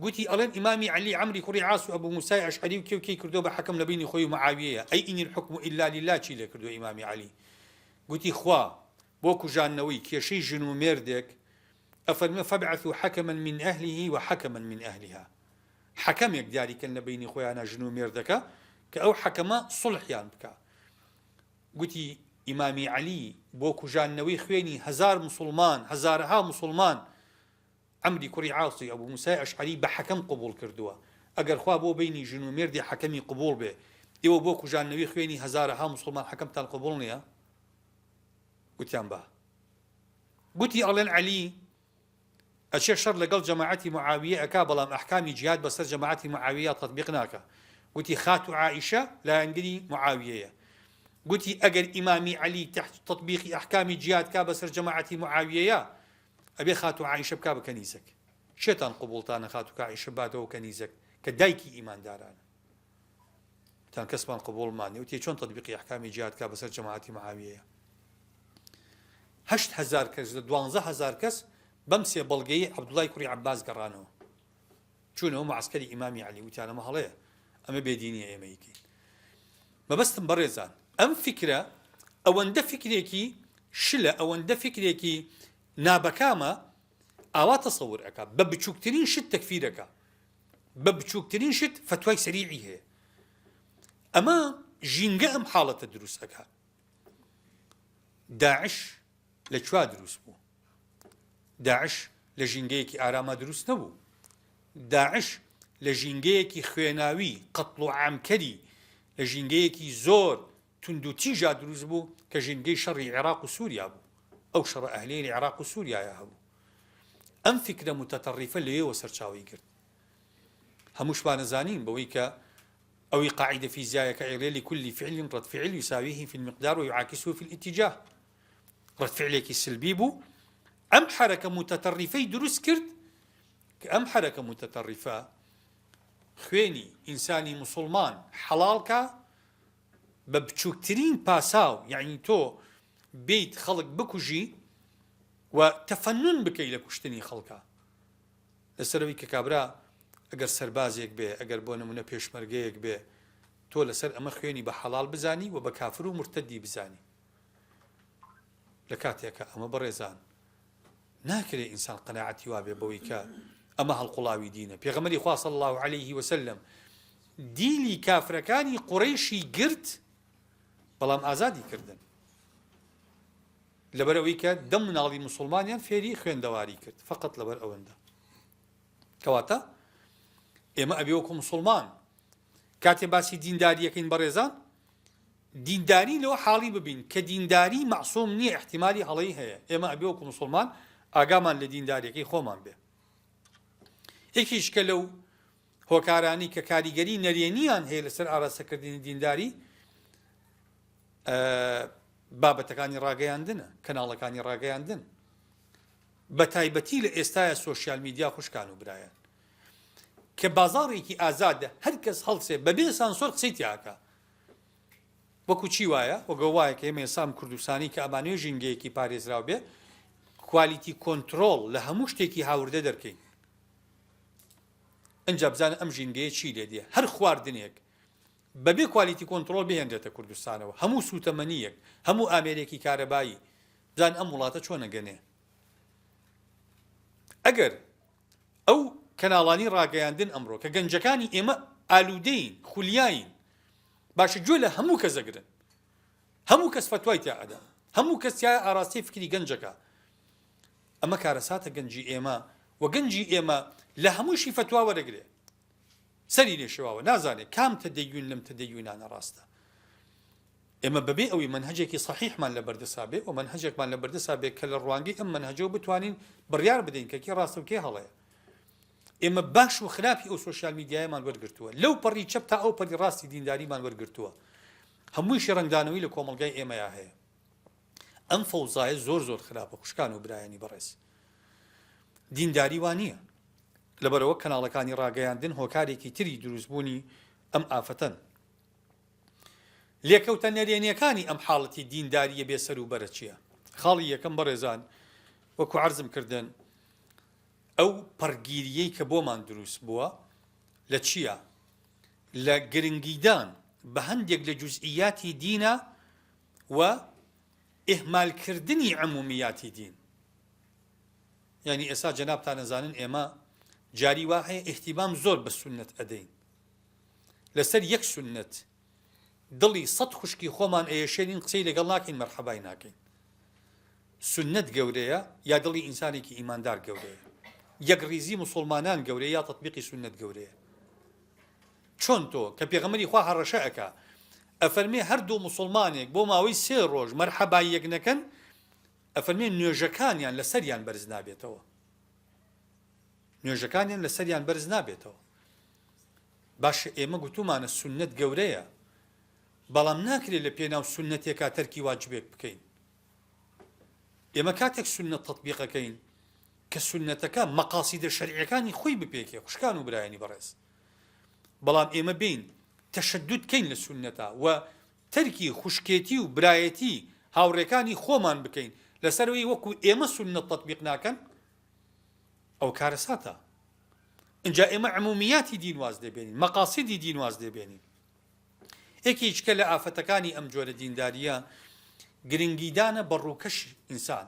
گوتی ئەڵێن ئیمامی عەلی عەمری کوڕی عاس و ئەبو موسای ئەشعەری و کێ و کێی کردووە بە حەکەم لە بەینی خۆی و معاویەیە، ئەی ان الحکم الا للە چی لێ کردووە ئیمامی عەلی؟ گوتی خوا بۆ کوژاندنەوەی کێشەی ژن و مێردێک ئەفەرموێ فابعثوا حکما من اهله و حکما من اهلها حەکەمێک دیاری کەن لە بەینی خۆیانا ژن و مێردەکە کە ئەو حەکەمە سوڵحیان بکا. گوتی، ئیمامی عەلی بۆ کوژاندنەوەی خوێنی هەزار موسوڵمان، هەزارەها موسوڵمان، عەمری کوڕی عاصی ئەبو موسای ئەشعەری بە حەکەم قبوڵ کردووە، ئەگەر خوا بۆ بەینی ژن و مێردی حەکەمی قبوڵ بێ، ئێوە بۆ کوژاندنەوی خوێنی هەزارەها موسوڵمان حەکەمتان قبوڵ نییە؟ گوتیان با. گوتی، ئەڵێن عەلی ئەچێ شەڕ لەگەڵ جەماعەتی معاویە ئەکا بەڵام ئەحکامی جیهاد بەسەر جەماعەتی معاویەیا تەتبیق ناکا گوتی خاتوو عائیشە لایەنگری معاویەیە گوتی ئەگەر ئیمامی عەلی تەتبیقی ئەحکامی جیهاد کا بەسەر جەماعەتی معاویەیا ئەبێ خاتوو عائیشە بکا بە کەنیزەک کێتان قبوڵتانە خاتوو عائیشە باتەوە کەنیزەک کە دایکی ئیماندارانە وتان کەسمان قبوڵمان نیە وتی چۆن تەتبیقی ئەحکامی جیهاد کا بەسەر جەماعەتی معاویەیە 8000 کەس لە 12000 کەس بەم سێ بەڵگەی عەبدوڵای کوڕی عەباس گەڕانەوە چوونەوە معسکەری ئیمامی عەلی وتیان ئەمە هەڵەیە ئەمە بێدینیە ئێمە یکەین مەبەستم بەڕێزان ئەم فکرە ئەوەندە فکرێکی شلە ئەوەندە فکرێکی نابەکامە ئاوا تەسەور ئەکا بە بچووکترین شت تەکفیرەکە بە بچووکترین شت فەتوای سەریعی هەیە ئەمە ژینگە ئەم حاڵەتە دروست ئەکا داعش لە کوا دروست بوو داعش لە ژینگەیەکی ئاراما دروست نەبوو داعش لە ژینگەیەکی خوێناوی قەتڵ و عامکەری لە ژینگەیەکی زۆر توندوتیژا دروست بوو کە ژینگەی شەڕی عێراق و سووریا بوو ئەو شەڕە ئەهلیەی لە عێراق و سووریایا هەبوو ئەم فیکرە موتەتەڕیفە لەوێوە سەرچاوەی گرت. هەمووشمان ئەزانین بەوەی کە ئەوی قاعیدە فیزیایەکە ئەیڵێ لکل فعل رد فعل یساویه فی المقدار و یعاکسه فی الاتجاه رد فعلێکی سلبی بوو ئەم حەرەکە موتەتەڕیفەی دروست کرد کە ئەم حەرەکە موتەتەڕیفە خوێنی ئینسانی موسڵمان حەڵاڵکا بە بچووکترین پاساو یعنی تۆ بیت خەڵک بکوژی و تەفەنون بکەی لە کوشتنی خەڵکا لەسەر ئەوی کە کابرا ئەگەر سەربازێک بێ ئەگەر بۆ نمونە پێشمەرگەیەک بێ تۆ لەسەر ئەمە خوێنی بە حەڵاڵ بزانی و بە کافر و مورتەدی بزانی لە کاتێکا ئەمە بەڕێزان ناکرێ ئینسان قەناعەتی وابێ بەوەی کە ئەمە هەڵقوڵاوی دینە پێغەمبەری خوا صلی الله علیه وسلم دیلی کافرەکانی قوڕەیشی گرت بەڵام ئازادی کردن لەبەر ئەوەی کە دە مناڵی موسڵمانیان فێری خوێندەواری کرد فقط لەبەر ئەوەندە کەواتە ئێمە ئەبێ وەکو موسڵمان کاتێ باسی دینداریەکەین بەڕێزان دینداری لەوە حاڵی ببین کە دینداری مەعسوم نییە احتیمالی هەڵەی هەیە ئێمە ئەبێ وەکو موسڵمان ئاگامان لە دینداریەکەی خۆمان بێ یەکیش کە لەو هۆکارانی کە کاریگەری نەرێنیان هەیە لەسەر ئاراستەکردنی دینداری بابەتەکانی ڕاگەیاندنە، کەناڵەکانی ڕاگەیاندن بە تایبەتی لە ئێستایا سۆشیال میدیا خوشکان و برایان کە بازاڕێکی ئازادە هەر کەس هەڵسێ بەبێ سانسۆر قسەی تیاکە. وەکو چی وایە؟ وەک ئەوە وایە کە ئێمە ئێستا ئەم کوردستانەی کە ئەمانەوێ ژینگەیەکی پارێزراو بێ، quality control لە هەموو شتێکی هاوردە دەرکەین. ئنجا بزانە ئەم ژینگەیە چی لێ دێ. هەر خواردنێک بەبێ quality control بهێنرێتە کوردستانەوە، هەموو سووتەمەنییەک، هەموو ئامێرێکی کارەبایی، بزانە ئەم وڵاتە چۆن ئەگەنێ. ئەگەر ئەو کەناڵانی ڕاگەیاندن ئەمڕۆ کە گەنجەکانی ئێمە ئالوودەین، خولیاین، باشە گوێ لە هەموو کەس ئەگرن، هەموو کەس فەتوای تیا ئەدا، هەموو کەس تیا ئاراستەی فکری گەنجەکە. ئەمە کارەساتە گەنجی ئێمە و گەنجی ئێمە لە هەمووشی فەتوا وەرەگرێ. سەری لێ شێواوە نازانێ کام تەدەیون لەم تەدەیونانە ڕاستە. ئێمە بەبێ ئەوەی مەنهەجێکی سەحیحمان لە بەردەسا بێ و مەنهەجێکمان لە بەردەسا بێ کە لە ڕوانگەی ئەم مەنهەجەوە بتوانین بڕیار بدەین کە کێ ڕاستە و کێ هەڵەیە. ئێمە باش و خراپی ئەو سۆشیال میدیایەمان وەرگرتووە، لەو پەڕی چەپ تا ئەو پەری ڕاستی دینداریمان وەرگرتووە، هەموویشی ڕەنگدانەوەی لە کۆمەڵگای ئێمەیا هەیە. ئەم فەوزایە زۆر زۆر خراپە خوشکان و برایانی بەڕێز. دینداری وا نییە. لەبەرئەوە کەناڵەکانی ڕاگەیاندن هۆکارێکی تری دروستبوونی ئەم ئافەتەن. لێکەوتە نەرێنیەکانی ئەم حاڵەتی دینداریە بێ سەروبەرە چیە؟ خاڵی یەکەم بەڕێزان وەکو عەرزم کردن ئەو پەڕگیریەی کە بۆمان دروست بووە لە چیە؟ لە گرنگیدان بە هەندێک لە جوزئیاتی دینە و ئیهمالکردنی عمومیاتی دین. یانی ئێستا جەنابتان ئەزانن ئێمە جاری وا هەیە ئیهتیمام زۆر بە سوننەت ئەدەین لەسەر یەک سوننەت دڵی سەت خوشکی خۆمان ئەیەشێنین قسەی لەگەڵ ناکەین مەرحەبای ناکەین سوننەت گەورەیە یا دڵی ئینسانێکی ئیماندار گەورەیە یەکڕیزی موسڵمانان گەورەیە یا تەتبیقی سوننەت گەورەیە چۆن تۆ کە پێغەمبەری خوا هەڕەشە ئەکا ئەفەرمێ هەردوو موسڵمانێک بۆ ماوەی سێ ڕۆژ مەرحەبای یەک نەکەن ئەفەرمێ نوێژەکانیان لەسەریان بەرز نابێتەوە نوێژەکانیان لەسەریان بەرز نابێتەوە باشە ئێمە گوتومانە سوننەت گەورەیە بەڵام ناکرێت لە پێناو سوننەتێکا تەرکی واجبێک بکەین ئێمە کاتێک سوننەت تەتبیقەکەین کە سوننەتەکە مەقاسیدە شەرعیەکانی خۆی بپێکێ خوشکان و برایانی بەڕێز بەڵام ئێمە بین تەشەدود کەین لە سوننەتا و تەرکی خوشکێتی و برایەتی هاوڕێکانی خۆمان بکەین لەسەرەوەی وەکو ئێمە سوننەت تەتبیق ناکەن ئەو کارەساتە ئینجا ئێمە عمومیاتی دین واز لێ بێنین مەقاسیدی دین واز لێ بێنین یەکێکە لە ئافەتەکانی ئەم جۆرە دینداریە گرنگیدانە بە ڕووکەش ئینسان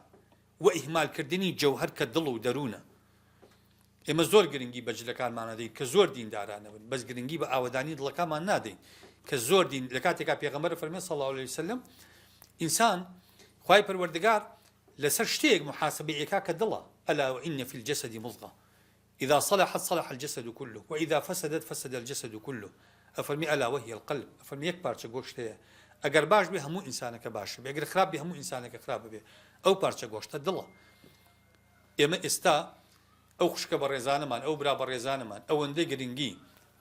و ئیهمالکردنی جەوهەر کە دڵ و دەروونە. ئێمە زۆر گرنگی بە جلەکانمان ئەدەین کە زۆر دیندارانە بن، بەس گرنگی بە ئاوەدانی دڵەکانمان نادەین کە زۆر دین لە کاتێکا پێغەمبەر فەرمێ صلی اللە علیه وسلم ئینسان خوای پەروەردگار لەسەر شتێک محاسبەی ئەکا کە دڵە الا وان فی الجسد مضغە اذا صلحت صلح الجسد كله واذا فسدت فسد الجسد كله ئەفەرمی الا وهی القلب ئەفەرمی یەک پارچە گۆشت هەیە ئەگەر باش بێ هەموو ئینسانەکە باش بێ ئەگەر خراپ بێ هەموو ئینسانەکە خراپ بێ ئەو پارچە گۆشتە دڵە ئێمە ئێستا ئەو خوشکە بەڕێزانەمان ئەو برا بەڕێزانەمان ئەوەندە گرنگی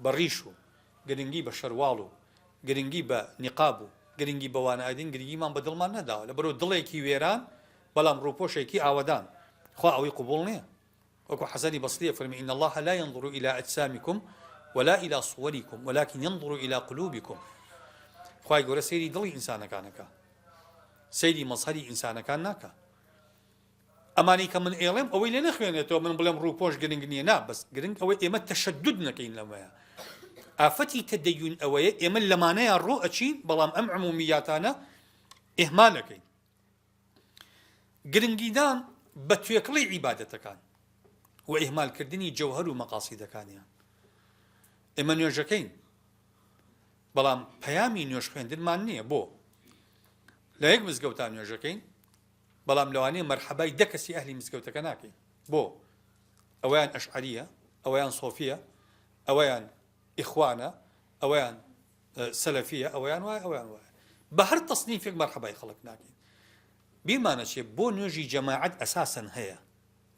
بە ڕیش و گرنگی بە شەرواڵ و گرنگی بە نیقاب و گرنگی بەوانە ئەدین گرنگیمان بە دڵمان نەداوە لە بەرەو دڵێکی وێران بەڵام ڕووپۆشێکی ئاوەدان خوا ئەوەی قبوڵ نییە وەکو حەسەنی بەسری ئەفەرموێ، ان اللە لا ینظر الی اجسامکم ولا الی صورکم ولکن ینظر الی قلوبکم، خوای گەورە سەیری دڵی ئینسانەکان ئەکا، سەیری مەزهەری ئینسانەکان ناکا. ئەمانەی کە من ئێڵێم ئەوەی لێ نەخوێنێتەوە من بڵێم ڕووپۆش گرنگ نییە نا بەس گرنگ ئەوەی ئێمە تەشەدود نەکەین لەمەیە ئافەتی تەدەیون ئەوەیە ئێمە لەمانەیە ڕۆ ئەچین بەڵام ئەم عمومیاتانە ئیهمالەکەین گرنگیدان بە توێکڵی عیبادەتەکان و ئیهمالکردنی جەوهەر و مەقاسیدەکانیان. ئێمە نوێژەکەین بەڵام پەیامی نوێژ خوێندنمان نییە بۆ لە یەک مزگەوتا نوێژەکەین بەڵام لەوانەیە مەرحەبای دە کەسی ئەهلی مزگەوتەکە ناکەین بۆ ئەویان ئەشعریە ئەویان سۆفیە ئەویان ئیخوانە ئەویان سەلەفیە ئەوەیان وایە ئەویان وایە بە هەر تەسنیفێک مەرحەبای خەڵک ناکەین بیرمانەچێ بۆ نوێژی جەماعەت ئەساسەن هەیە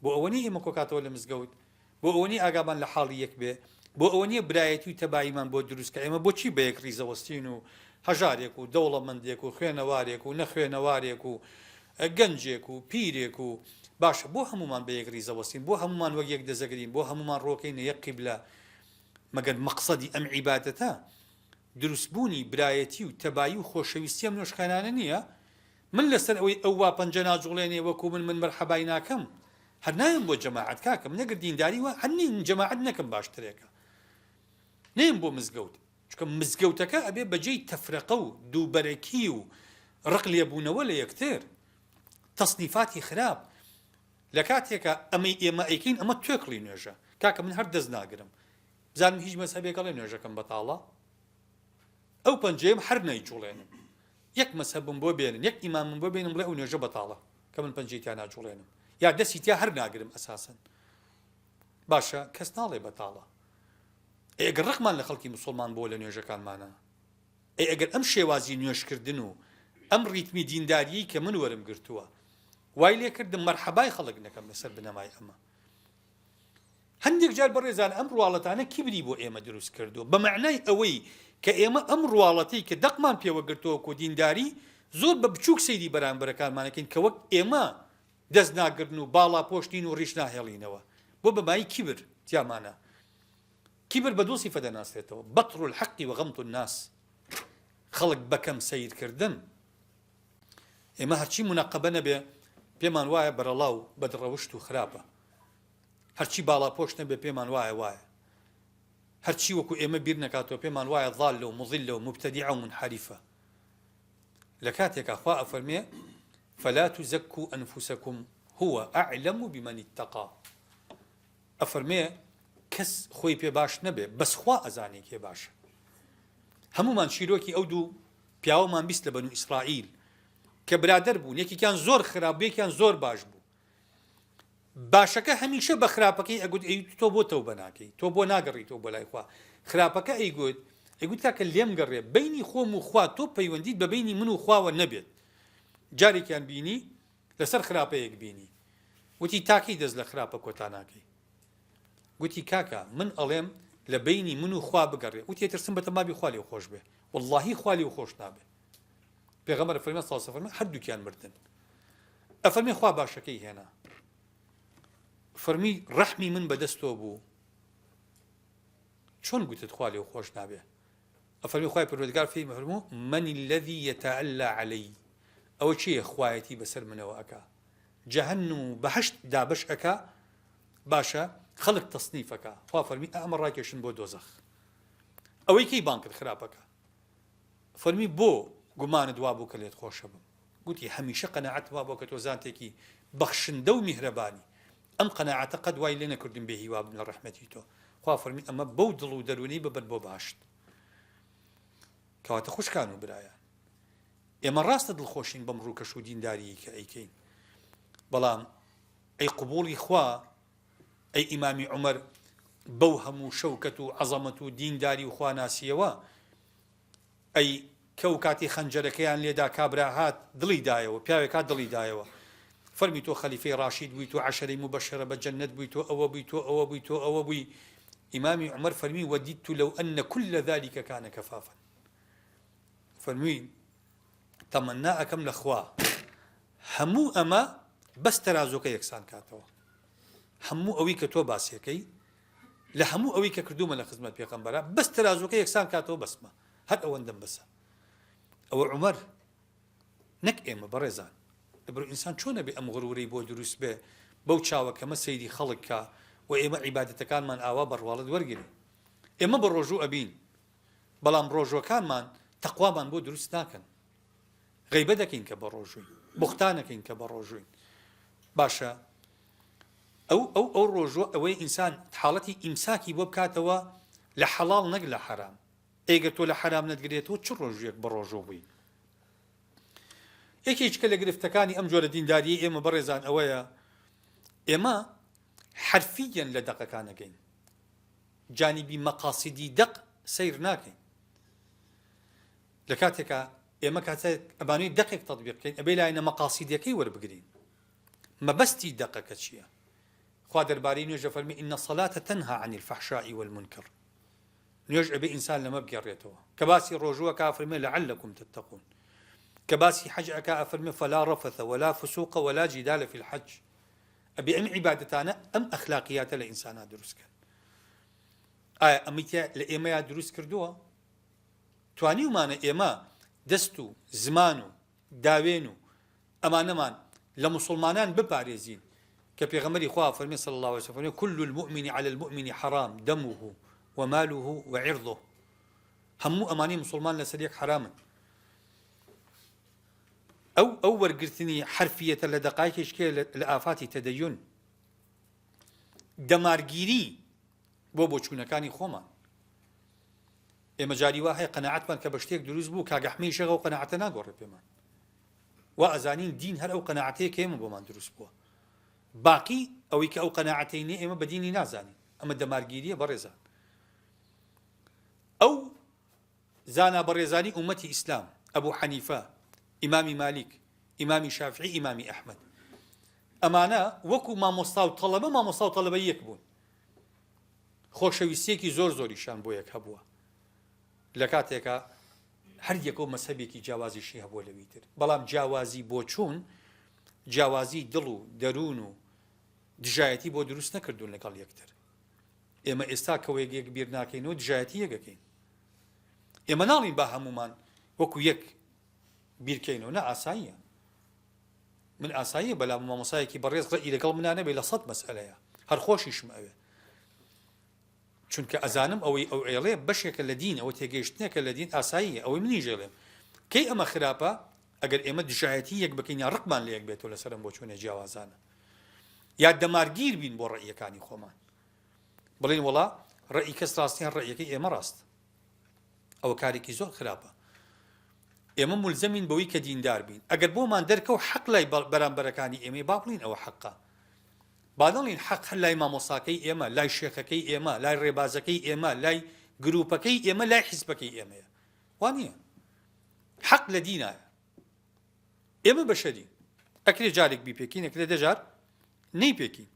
بۆ ئەوە نیە ئێمە کۆکاتەوە لە مزگەوت بۆ ئەوە نیە ئاگامان لە حاڵی یەک بێ بۆ ئەوە نیە برایەتی و تەباییمان بۆ دروست کە ئێمە بۆچی بە یەک ڕیزەوەستین و هەژارێک و دەوڵەمەندێک و خوێنەوارێک و نەخوێنەوارێک و گەنجێک و پیرێک و باشە بۆ هەمومان بە یەک ڕیزەوەستین بۆ هەمومان وەک یەک دەزەگرین بۆ هەمومان ڕۆکەینە یەک قیبلە مەگەر مەقسەدی ئەم عیبادەتە. دروستبوونی برایەتی و تەبایی و خۆشەویستی ئەم نوێژخوێنانە نییە؟ من لەسەر ئەوەی ئەو وا پەنجە ناجوڵێنێ وەکو من من مەرحەبای ناکەم هەر نایەم بۆ جەماعەت کاکە من ئەگەر دینداری وا هەر نیم جەماعەت نەکەم باشترێکە نەیەم بۆ مزگەوت چونکە مزگەوتەکە ئەبێ بەجێی تەفرەقە و دووبەرەکی و ڕق لێبوونەوە لە یەکتر تەسنیفاتی خراپ لە کاتێکا ئەمەی ئێمە ئەیکەین ئەمە توێکڵی نوێژە کاکە من هەر دەست ناگرم بزانم هیچ مەزهەبێک ئەڵێ نوێژەکەم بەتاڵە ئەو پەنجەیەم هەر نەیجوڵێنم یەک مەزهەبم بۆ بێنن یەک ئیمامم بۆ بێنن بڵێ ئەو نوێژە بەتاڵە کە من پەنجەی تیا ناجوڵێنم یا دەستی تیا هەر ناگرم ئەساسەن باشە کەس ناڵێ بەتاڵە ئەی ئەگەر ڕقمان لە خەڵکی مسوڵمان بووە لە نوێژەکانمانا ئەی ئەگەر ئەم شێوازی نوێژکردن و ئەم ڕیتمی دینداریەی کە من وەرم گرتووە وای لێکردم مەرحەبای خەڵک نەکەم لەسەر بنەمای ئەمە هەندێک جار بەڕێزان ئەم ڕواڵەتانە کیبری بۆ ئێمە دروست کردو بە مەعنای ئەوەی کە ئێمە ئەم ڕواڵەتەی کە دەقمان پێوە گرتووە کۆ دینداری زۆر بە بچووک سەیری بەرامبەرەکانمانەکەین کە وەک ئێمە دەست ناگرن و باڵا پۆش نین و ڕیش ناهێڵینەوە بۆ بە مایەی کیبر تیامانە کیبر بە دوو سیفە دەناسرێتەوە بطر الحق وغمط الناس خەڵک بەکەم سەیرکردن ئێمە هەرچی منەقەبە نەبێ پێمان وایە بەرەڵا و بەدڕەوشت و خراپە هەرچی باڵاپۆش نەبێ پێمان وایە وایە هەرچی وەکو ئێمە بیر نەکاتەوە پێمان وایە ضالە و مضلە و مبتدعە و منحرفە لە کاتێکا خوا ئەفەرمێ فلا تزکوا انفسکم هو اعلم بمن اتقی ئەفەرمێ کەس خۆی پێ باش نەبێ بەس خوا ئەزانێ کێ باشە. هەموومان چیرۆکی ئەو دوو پیاوەمان 20 لە بەنو ئیسرائیل کە برادەر بوون یەکێکیان زۆر خراپ بوو یەکیان زۆر باش بوو باشەکە هەمیشە بە خراپەکەی ئەگوت ئەی تۆ بۆ تەوبە ناکەی تۆ بۆ ناگەڕیتەوە بۆ لای خوا خراپەکە ئەیگوت ئەیگوت کاکە لێم گەڕێ بینی خۆم و خوا تۆ پەیوەندیت بە بینی من و خواوە نەبێت جارێکیان بینی لەسەر خراپەیەک بینی وتی تاکەی دەست لە خراپە کۆتا ناکەی گوتی کاکە من ئەڵێم لە بینی من و خوا بگەڕێ وتی ئەترسم بەتەمابی خوا لێو خۆش بێ واللهی خوا لێو خۆش نابێ پێغەمبەر فەرمی صلی الله فەرمی هەردووکیان مردن ئەفەرمی خوا باشەکەی هێنا فەرمی ڕەحمی من بەدەستۆ بوو چۆن گوتت خوا لێو خۆش نابێ ئەفەرمی خوای پەروەردگار فێی فەرموو من الذی یتعلی علی ئەوە کێیە خوایەتی بەسەر منەوە ئەکا جەهەنم و بەهەشت دابەش ئەکا باشە خەڵک تەسنیف ئەکا خوا فەرمی ئەمە ڕاکێشن بۆ دۆزەخ ئەوەی کەی بانگ کرد خراپەکە فەرمی بۆ گومانت وابوو کە لێت خۆشە بم گوتی هەمیشە قەناعەتم وابووە کە تۆ زانتێکی بەخشندە و میهرەبانی ئەم قەناعەتە قەت وای لێ نەکردم بێ هیوا بم لە ڕەحمەتی تۆ خوا فەرمی ئەمە بەو دڵ و دەروونەی ببەن بۆ بەهەشت کەواتە خوشکان و برایان ئێمە ڕاستە دڵخۆشین بەم ڕووکەش و دینداریی کە ئەیکەین بەڵام ئەی قبوڵی خوا ئەی ئیمامی عومەر بەو هەموو شەوکەت و عەزەمەت و دینداری و خواناسیەوە ئەی کەو کاتی خەنجەرەکەیان لێدا کابرا هات دڵی دایەوە پیاوێک هات دڵی دایەوە فەرمی تۆ خەلیفەی ڕاشید بووی تۆ عەشەرەی موبەشەرە بە جەنەت بووی تۆ ئەوە بووی تۆ ئەوە بووی تۆ ئەوە بووی ئیمامی عومەر فەرمی وددت لو أن كل ذلك كان كفافا فەرمووی تەمەنا ئەکەم لە خوا هەموو ئەمە بەس تەرازۆکە یەکسان کاتەوە هەموو ئەوەی کە تۆ باسیەکەی لە هەموو ئەوەی کە کردومە لە خزمەت پێغەمبەرا بەس تەرازوەکە یەکسان کاتەوە بەسمە هەر ئەوەندەم بەسە ئەوە عومەر نەک ئێمە بەڕێزان لەبەر ئینسان چۆن ئەبێ ئەم غرورەی بۆ دروست بێ بەو چاوە کەمە سەیری خەڵک کا و ئێمە عیبادەتەکانمان ئاوا بە ڕواڵەت وەرگرین ئێمە بە ڕۆژوو ئەبین بەڵام ڕۆژوەکانمان تەقوامان بۆ دروست ناکەن غەیبە دەکەین کە بە ڕۆژووین بوختانەکەین کە بە ڕۆژووین باشە ئەو ئەو ئەو ڕۆژوە ئەوەی ئینسان حاڵەتی ئیمساکی بۆ بکاتەوە لە حەڵاڵ نەک لە حەرام ئەی گەر تۆ لە حەرام نەتگرێتەوە چ ڕۆژویەک بە ڕۆژوو بووی یەکێکە لە گرفتەکانی ئەم جۆرە دینداریەی ئێمە بەڕێزان ئەوەیە ئێمە حرفیەن لە دەقەکانەکەین جانبی مەقاسیدی دەق سەیر ناکەین لە کاتێکا ئێمە کاتێک ئەمانەی دەقێک تەطبیق بکەین ئەبێ لایەنە مەقاسیدیەکەی وەربگرین مەبەستی دەقەکە چییە؟ خوا دەربارەی نوێژ دەفەرمێ ان الصلاة تنهی عن الفحشاء والمنکر نوێژ ئەبێ ئینسان لەمە بگەڕێتەوە کە باسی ڕۆژوو ئەکا ئەفەرمێ لعلکم تتقون کە باسی حەج ئەکا ئەفەرمێ فلا رفث ولا فسوق ولا جدال فی الحج ئەبێ ئەم عیبادەتانە ئەم ئەخلاقیاتە لە ئینسانا دروست کەن ئایا ئەمەی لە ئێمەیا دروست کردووە؟ توانیومانە ئێمە دەست و زمان و داوێن و ئەمانەمان لە موسڵمانان بپارێزین کە پێغەمبەری خوا فەرمی صلی اللە علیه وسلم فەرمی كل المؤمن علی المؤمن حرام دمه وماله وعرضه هەموو ئەمانەی موسڵمان لەسەر یەک حەرامن. ئەو ئەو وەرگرتنی حەرفیەتە لە دەقایکێکێ لە ئافاتی تەدەیون دەمارگیری بۆ بۆچوونەکانی خۆمان. ئێمە جاری وا هەیە قەناعەتمان کە بە شتێک دروست بوو کاک ئەحمەی شێخ ئەو قەناعەتە ناگۆڕێ پێمان. وا ئەزانین دین هەر ئەو قەناعەتەیە کە ئێمە بۆمان دروست بووە. باقی ئەوەی کە ئەو قەناعەتەی نییە ئێمە بە دینی نازانین. ئەمە دەمارگیرییە بەڕێزان. ئەو زانا بەڕێزانی ئومەتی ئیسلام، ئەبو حەنیفە، ئیمامی مالیک، ئیمامی شافعی، ئیمامی ئەحمەد. ئەمانە وەکو مامۆستا و تەڵەبە مامۆستا و تەڵەبە یەک بوون. خۆشەویستیەکی زۆر زۆریشیان بۆ یەک هەبووە لە کاتێکا هەر یەکەو مەزهەبێکی جیاوازیشی هەبووە لەوی تر بەڵام جیاوازی بۆچوون جیاوازی دڵ و دەروون و دژایەتی بۆ دروست نەکردوون لەگەڵ یەکتر ئێمە ئێستا کە وەک یەک بیر ناکەینەوە دژایەتی یەکەکەین ئێمە ناڵین با هەمومان وەکو یەک بیرکەینەوە نە ئاساییە من ئاساییە بەلام مامۆسایەکی بەڕێز ڕەئی لەگەڵ منا نەبێ لە سەد مەسئەلەیە هەر خۆشیشم ئەوێ چونکە ئەزانم ئەوەی ئەو ئێڵێ بەشێکە لە دین ئەوە تێگەیشتنێکە لە دین ئاساییە ئەوەی منیش ئێڵێم کەی ئەمە خراپە ئەگەر ئێمە دژایەتی یەک بکەین یا ڕقمان لە یەک بێتەوە لەسەر ئەم بۆچوونە جیاوازانە یا دەمارگیر بین بۆ ڕەئیەکانی خۆمان بڵێن وەڵا ڕەئی کەس ڕاست نیە ڕەئیەکەی ئێمە ڕاست ئەوە کارێکی زۆر خراپە ئێمە ملزەمین بەوەی کە دیندار بین ئەگەر بۆمان دەرکەوت حەق لای بەرامبەرەکانی ئێمەی با بڵین ئەوە حەقە با نەڵین حەق هەر لای مامۆساکەی ئێمە لای شێخەکەی ئێمە لای ڕێبازەکەی ئێمە لای گروپەکەی ئێمە لای حیزبەکەی ئێمەیە وا نییە حەق لە دینایە ئێمە بەشەرین ئەکرێ جارێک بیپێکین ئەکرێ دەجار نەیپێکین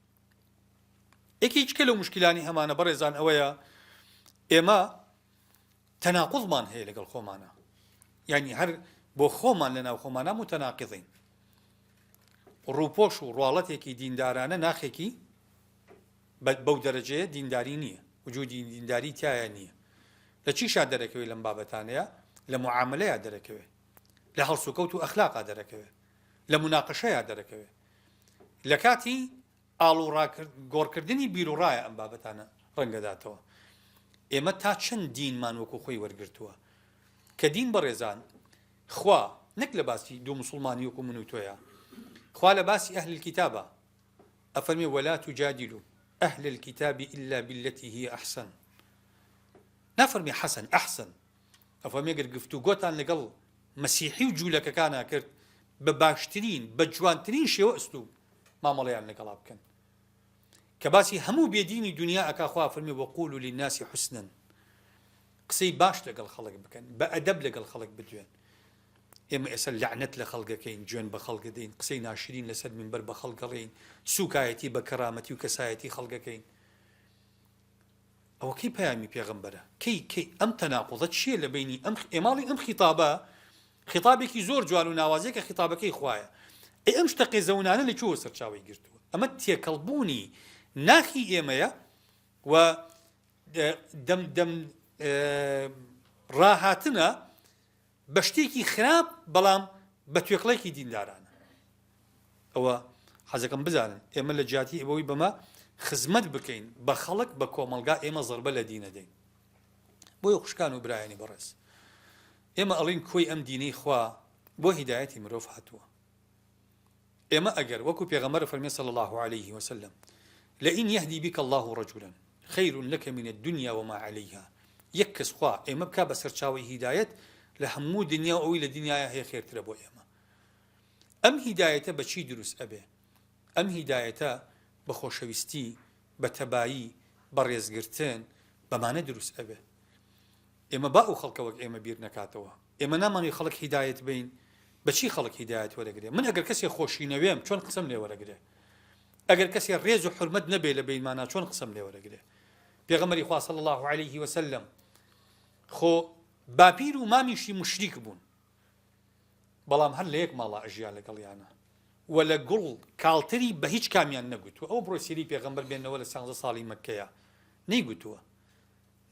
یەکێکە لەو مشکلانی هەمانە بەڕێزان ئەوەیە ئێمە تەناقوزمان هەیە لەگەڵ خۆمانە یعنی هەر بۆ خۆمان لە ناو خۆمانە متەناقضین ڕووپۆش و ڕواڵەتێکی دیندارانە ناخێکی بەو دەرەجەیە دینداری نییە وجودی دینداری تایە نییە لە چیشا دەرەکەوێت لەم بابەتانەیە لە معاملەیە دەرەکەوێت لە هەڵسوکەوت و ئەخلاقا دەرەکەوێت لە مناقەشەیە دەرەکەوێت لە کاتی ئاڵوڕاگۆڕکردنی بیروڕایە ئەم بابەتانە ڕەنگەداتەوە. ئێمە تا چەند دینمان وەکو خۆی وەرگرتووە؟ کە دین بەڕێزان خوا نەک لە باسی دوو موسڵمانی وەکو من و تۆیە، خوا لە باسی ئەهل الکتابە ئەفەرمێ ولا تجادلوا اهل الكتاب الا بالتي هي احسن نافەرمێ حەسەن احسن ئەفەرمێ گەر گفتوگۆتان لەگەڵ مەسیحی و جوولەکەکانا کرد بە باشترین بە جوانترین شێوە ئەسلوب مامەڵەیان لەگەڵا بکەن کە باسی هەموو بێدینی دنیا ئەکا خوا فەرمی وقولوا للناس حسنا قسەی باش لەگەڵ خەڵک بکەن بە ئەدەب لەگەڵ خەڵک بدوێن ئێمە ئێستا لەعنەت لە خەڵکەکەین جوێن بە خەڵک دەین قسەی ناشرین لەسەر منبەر بە خەڵک ئەڵێین سوکایەتی بە کەرامەتی و کەسایەتی خەڵکەکەین ئەوە کەی پەیامی پێغەمبەرە؟ کەی کەی ئەم تەناقوزە چییە لە بەینی ئەم ئێماڵی ئەم خیتابە خیتابێکی زۆر جوان و ناوازەیە کە خیتابەکەی خوایە ئەی ئەم شتە قێزەونانە لە کوێوە سەرچاوەی گرتووە ئەمە تێکەڵبوونی ناخی ئێمەیە و دەم دەم ڕاهاتنە بە شتێکی خراپ بەڵام بە توێکڵێکی دیندارانە. ئەوە حەزەکەم بزانن ئێمە لە جیاتی ئەوەی بەمە خزمەت بکەین بە خەڵک بە کۆمەڵگا ئێمە زەربە لە دینە دەین. بۆیە خوشکان و برایانی بەڕێز ئێمە ئەڵین کۆی ئەم دینەی خوا بۆ هیدایەتی مرۆڤ هاتووە. ئێمە ئەگەر وەکو پێغەمبەر فەرمی صلی اللە علیه وسلم لئن یهدی بک اللە رجلا خیر لک من الدنیا وما علیها یەک کەس خوا ئێمە بکا بە سەرچاوەی هیدایەت لە هەموو دنیا و ئەوەی لە دنیایا هەیە خێرترە بۆ ئێمە ئەم هیدایەتە بە چی دروست ئەبێ ئەم هیدایەتە بە خۆشەویستی بە تەبایی بە ڕێزگرتن بەمانە دروست ئەبێ ئێمە با ئەو خەڵکە وەک ئێمە بیر نەکاتەوە. ئێمە نامانەوێ خەڵک هیدایەت بەین، بە چی خەڵک هیدایەت وەرەگرێ؟ من ئەگەر کەسێ خۆشی نەوێم چۆن قسەم لێ وەرەگرێ؟ ئەگەر کەسێ ڕێز و حورمەت نەبێ لە بەینمانا چۆن قسەم لێ وەرەگرێ؟ پێغەمبەری خوا صلی اللە علیه وسلم خۆ باپیر و مامیشی موشریک بوون بەڵام هەر لە یەک ماڵا ئەژیا لەگەڵیانە و لە گوڵ کاڵتری بە هیچ کامیان نەگوتووە ئەو بڕۆ سیرەی پێغەمبەر بێنەوە لە سانزە ساڵی مەککەیە نەیگوتووە.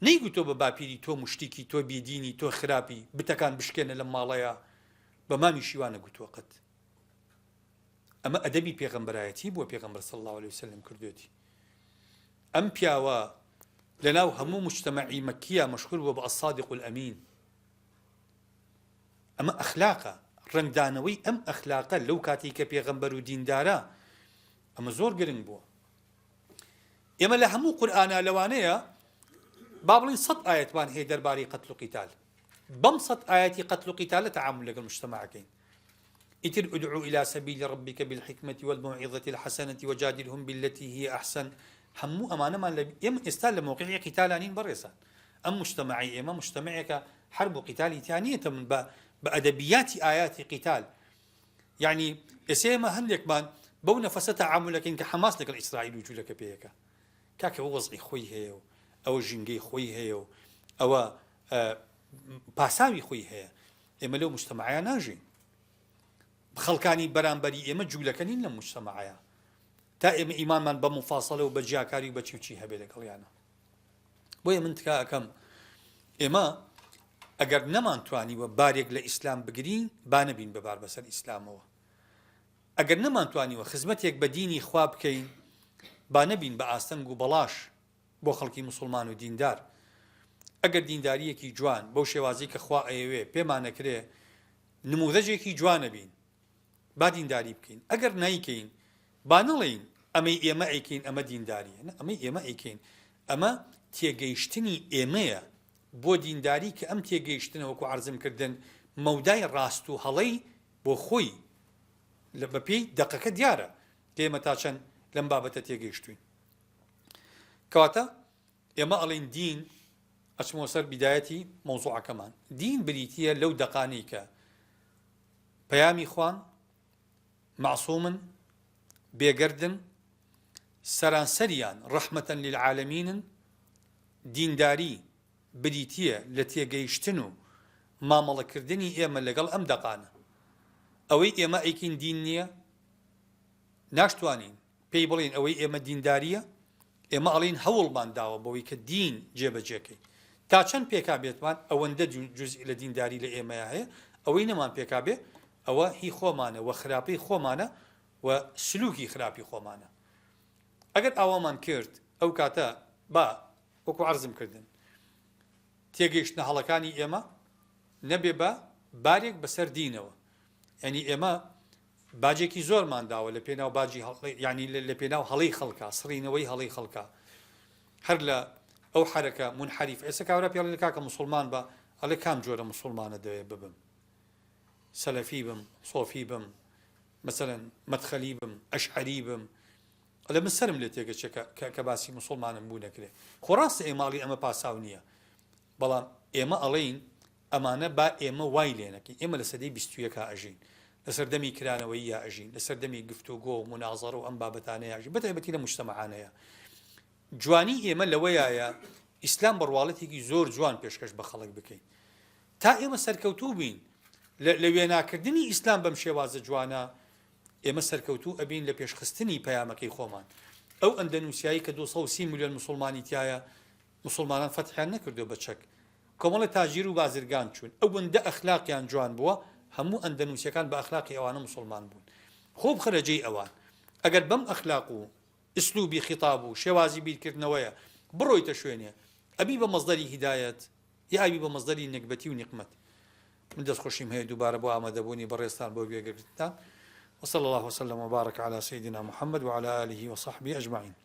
نەیگوتووە بە باپیری تۆ موشریکی تۆ بێدینی تۆ خراپی بتەکان بشکێنە لەم ماڵەیا بە مامیشی وا نەگوتووە قەت. ئەمە ئەدەبی پێغەمبەرایەتی بووە پێغەمبەر صلی اللە علیە وسلم کردوێتی. ئەم پیاوە لەناو هەموو مجتەمەعی مەککییا مەشهور بووە بە الصادق الامین. ئەمە ئەخلاقە، ڕەنگدانەوەی ئەم ئەخلاقە لەو کاتەی کە پێغەمبەر و دیندارە ئەمە زۆر گرنگ بووە. ئێمە لە هەموو قورئانا لەوانەیە با بڵێین سەد ئایەتمان هەیە دەربارەی قەتل و قیتال بەم سەد ئایەتی قەتل و قیتالە تەعامول لەگەڵ مجتەمەعەکەین ئیتر ادع الى سبیل ربک بالحکمة والموعظة الحسنة وجادلهم بالتي هي احسن هەموو ئەمانەمان لە ئێمە ئێستا لە مەوقعی قیتالا نین بەڕێزان ئەم مجتەمەعەی ئێمە مجتەمەعێکە حەرب و قیتالی تیا نییە تە من بە بە ئەدەبیاتی ئایاتی قیتال یەعنی ئێستا ئێمە هەندێکمان بەو نەفەسە تەعامول ئەکەین کە حەماس لەگەڵ ئیسرائیل و جولەکە پێیەکە کاکە ئەوە وەزعی خۆی هەیە و ئەوە ژینگەی خۆی هەیە و ئەوە پاساوی خۆی هەیە ئێمە لەو مجتەمەعەیە ناژین خەڵکانی بەرامبەری ئێمە جوولەکە نین لەم مجتەمەعەیە تا ئێمە ئیمانمان بە مفاصلە و بە جیاکاری و بە چی و چی هەبێ لەگەڵیانە بۆیە من تکا ئەکەم ئێمە ئەگەر نەمانتوانیوە بارێک لە ئیسلام بگرین با نەبین بە بار بەسەر ئیسلامەوە ئەگەر نەمانتوانیوە خزمەتێک بە دینی خوا بکەین با نەبین بە ئاستەنگ و بەڵاش بۆ خەڵکی مسلمان و دیندار ئەگەر دینداریەکی جوان بەو شێوازی کە خوا ئەیەوێ پێمانەکرێ نموذەجێکی جوانە بین با دینداری بکەین ئەگەر نایکەین با نەڵێین ئەمەی ئێمە ئەیکەین ئەمە دینداریە نە ئەمەی ئێمە ئەیکەین ئەمە تێگەیشتنی ئێمەیە بۆ دینداری کە ئەم تێگەیشتنە وەکو عەرزم کردن مەودای ڕاست و هەڵەی بۆ خۆی لە بەپێی دەقەکە دیارە کە ئێمە تا چەند لەم بابەتە تێگەیشتوین کەواتە ئێمە ئەڵێین دین ئەچمەوە سەر بیدایەتی مەوزوعەکەمان دین بریتییە لەو دەقانەی کە پەیامی خوان، مەعسومن، بێگەردن، سەرانسەریان ڕەحمەتەن للعالمینن، دینداری بریتییە لە تێگەیشتن و مامەڵەکردنی ئێمە لەگەڵ ئەم دەقانە. ئەوەی ئێمە ئەیکەین دین نییە، ناشتوانین پێی بڵێین ئەوەی ئێمە دیندارییە، ئێمە ئەڵێین هەوڵمان داوە بەوەی کە دین جێبەجێکەین. تا چەند پێکابێتمان ئەوەندە جوزء لە دینداری لە ئێمەیا هەیە، ئەوەی نەمان پێکابێ ئەوە هی خۆمانە و خراپەی خۆمانە و سلوکی خراپی خۆمانە. ئەگەر ئاوامان کرد ئەو کاتە با وەکو عەرزم کردن تێگەیشتنە هەڵەکانی ئێمە نەبێ بە بارێک بەسەر دینەوە. یانی ئێمە باجێکی زۆرمان داوە لە پێناو باجی یانی لە پێناو هەڵەی خەڵکا سڕینەوەی هەڵەی خەڵکا هەر لە ئەو حەرەکە منحەریف ئێستا کابرا پێڵێ کاکە مسلمان بە ئەڵێ کام جۆرە مسلمانە دەوێ ببم سەلەفی بم سۆفی بم مثلا مەدخەلی بم ئەشعەری بم ئەڵێ من سەرم لێ تێگەچێ کە باسی مسلمانم بوو نەکرێ خۆ ڕاستە ئێماڵی ئەمە پاساو نییە بەڵام ئێمە ئەڵێین ئەمانە با ئێمە وای لێ نەکەین، ئێمە لە سەدەی 21 ا ئەژین، لە سەردەمی کرانەوەییا ئەژین، لە سەردەمی گفتوگۆ و مونازەرە و ئەم بابەتانەیا ئەژین، بەتایبەتی لەم موجتەمەعانەیا. جوانی ئێمە لەوەیایە ئیسلام بە ڕواڵەتێکی زۆر جوان پێشکەش بە خەڵک بکەین. تا ئێمە سەرکەوتوو بین لە وێناکردنی ئیسلام بەم شێوازە جوانە، ئێمە سەرکەوتوو ئەبین لە پێشخستنی پەیامەکەی خۆمان. ئەو ئەندەنوسیایەی کە 230 ملیۆن موسوڵمانی تیایە، موسوڵمانان فەتحیان نەکردووە بە چەک کۆمەڵێ تاجیر و بازرگان چوون ئەوەندە ئەخلاقیان جوان بووە هەموو ئەندەنوسیەکان بە ئەخلاقی ئەوانە موسوڵمان بوون خۆ بخەرە جێی ئەوان ئەگەر بەم ئەخلاق و ئسلوبی خیتاب و شێوازی بیرکردنەوەیە بڕۆیتە شوێنێ ئەبی بە مەسدەری هیدایەت یا ئەبی بە مەسدەری نەگبەتی و نیقمەت من دەستخۆشیم هەیە دووبارە بۆ ئامادەبوونی بەڕێزتان بۆ گوێگرتنتان وصلی الله وسلم وبارك على سيدنا محمد وعلى آله وصحبه أجمعين.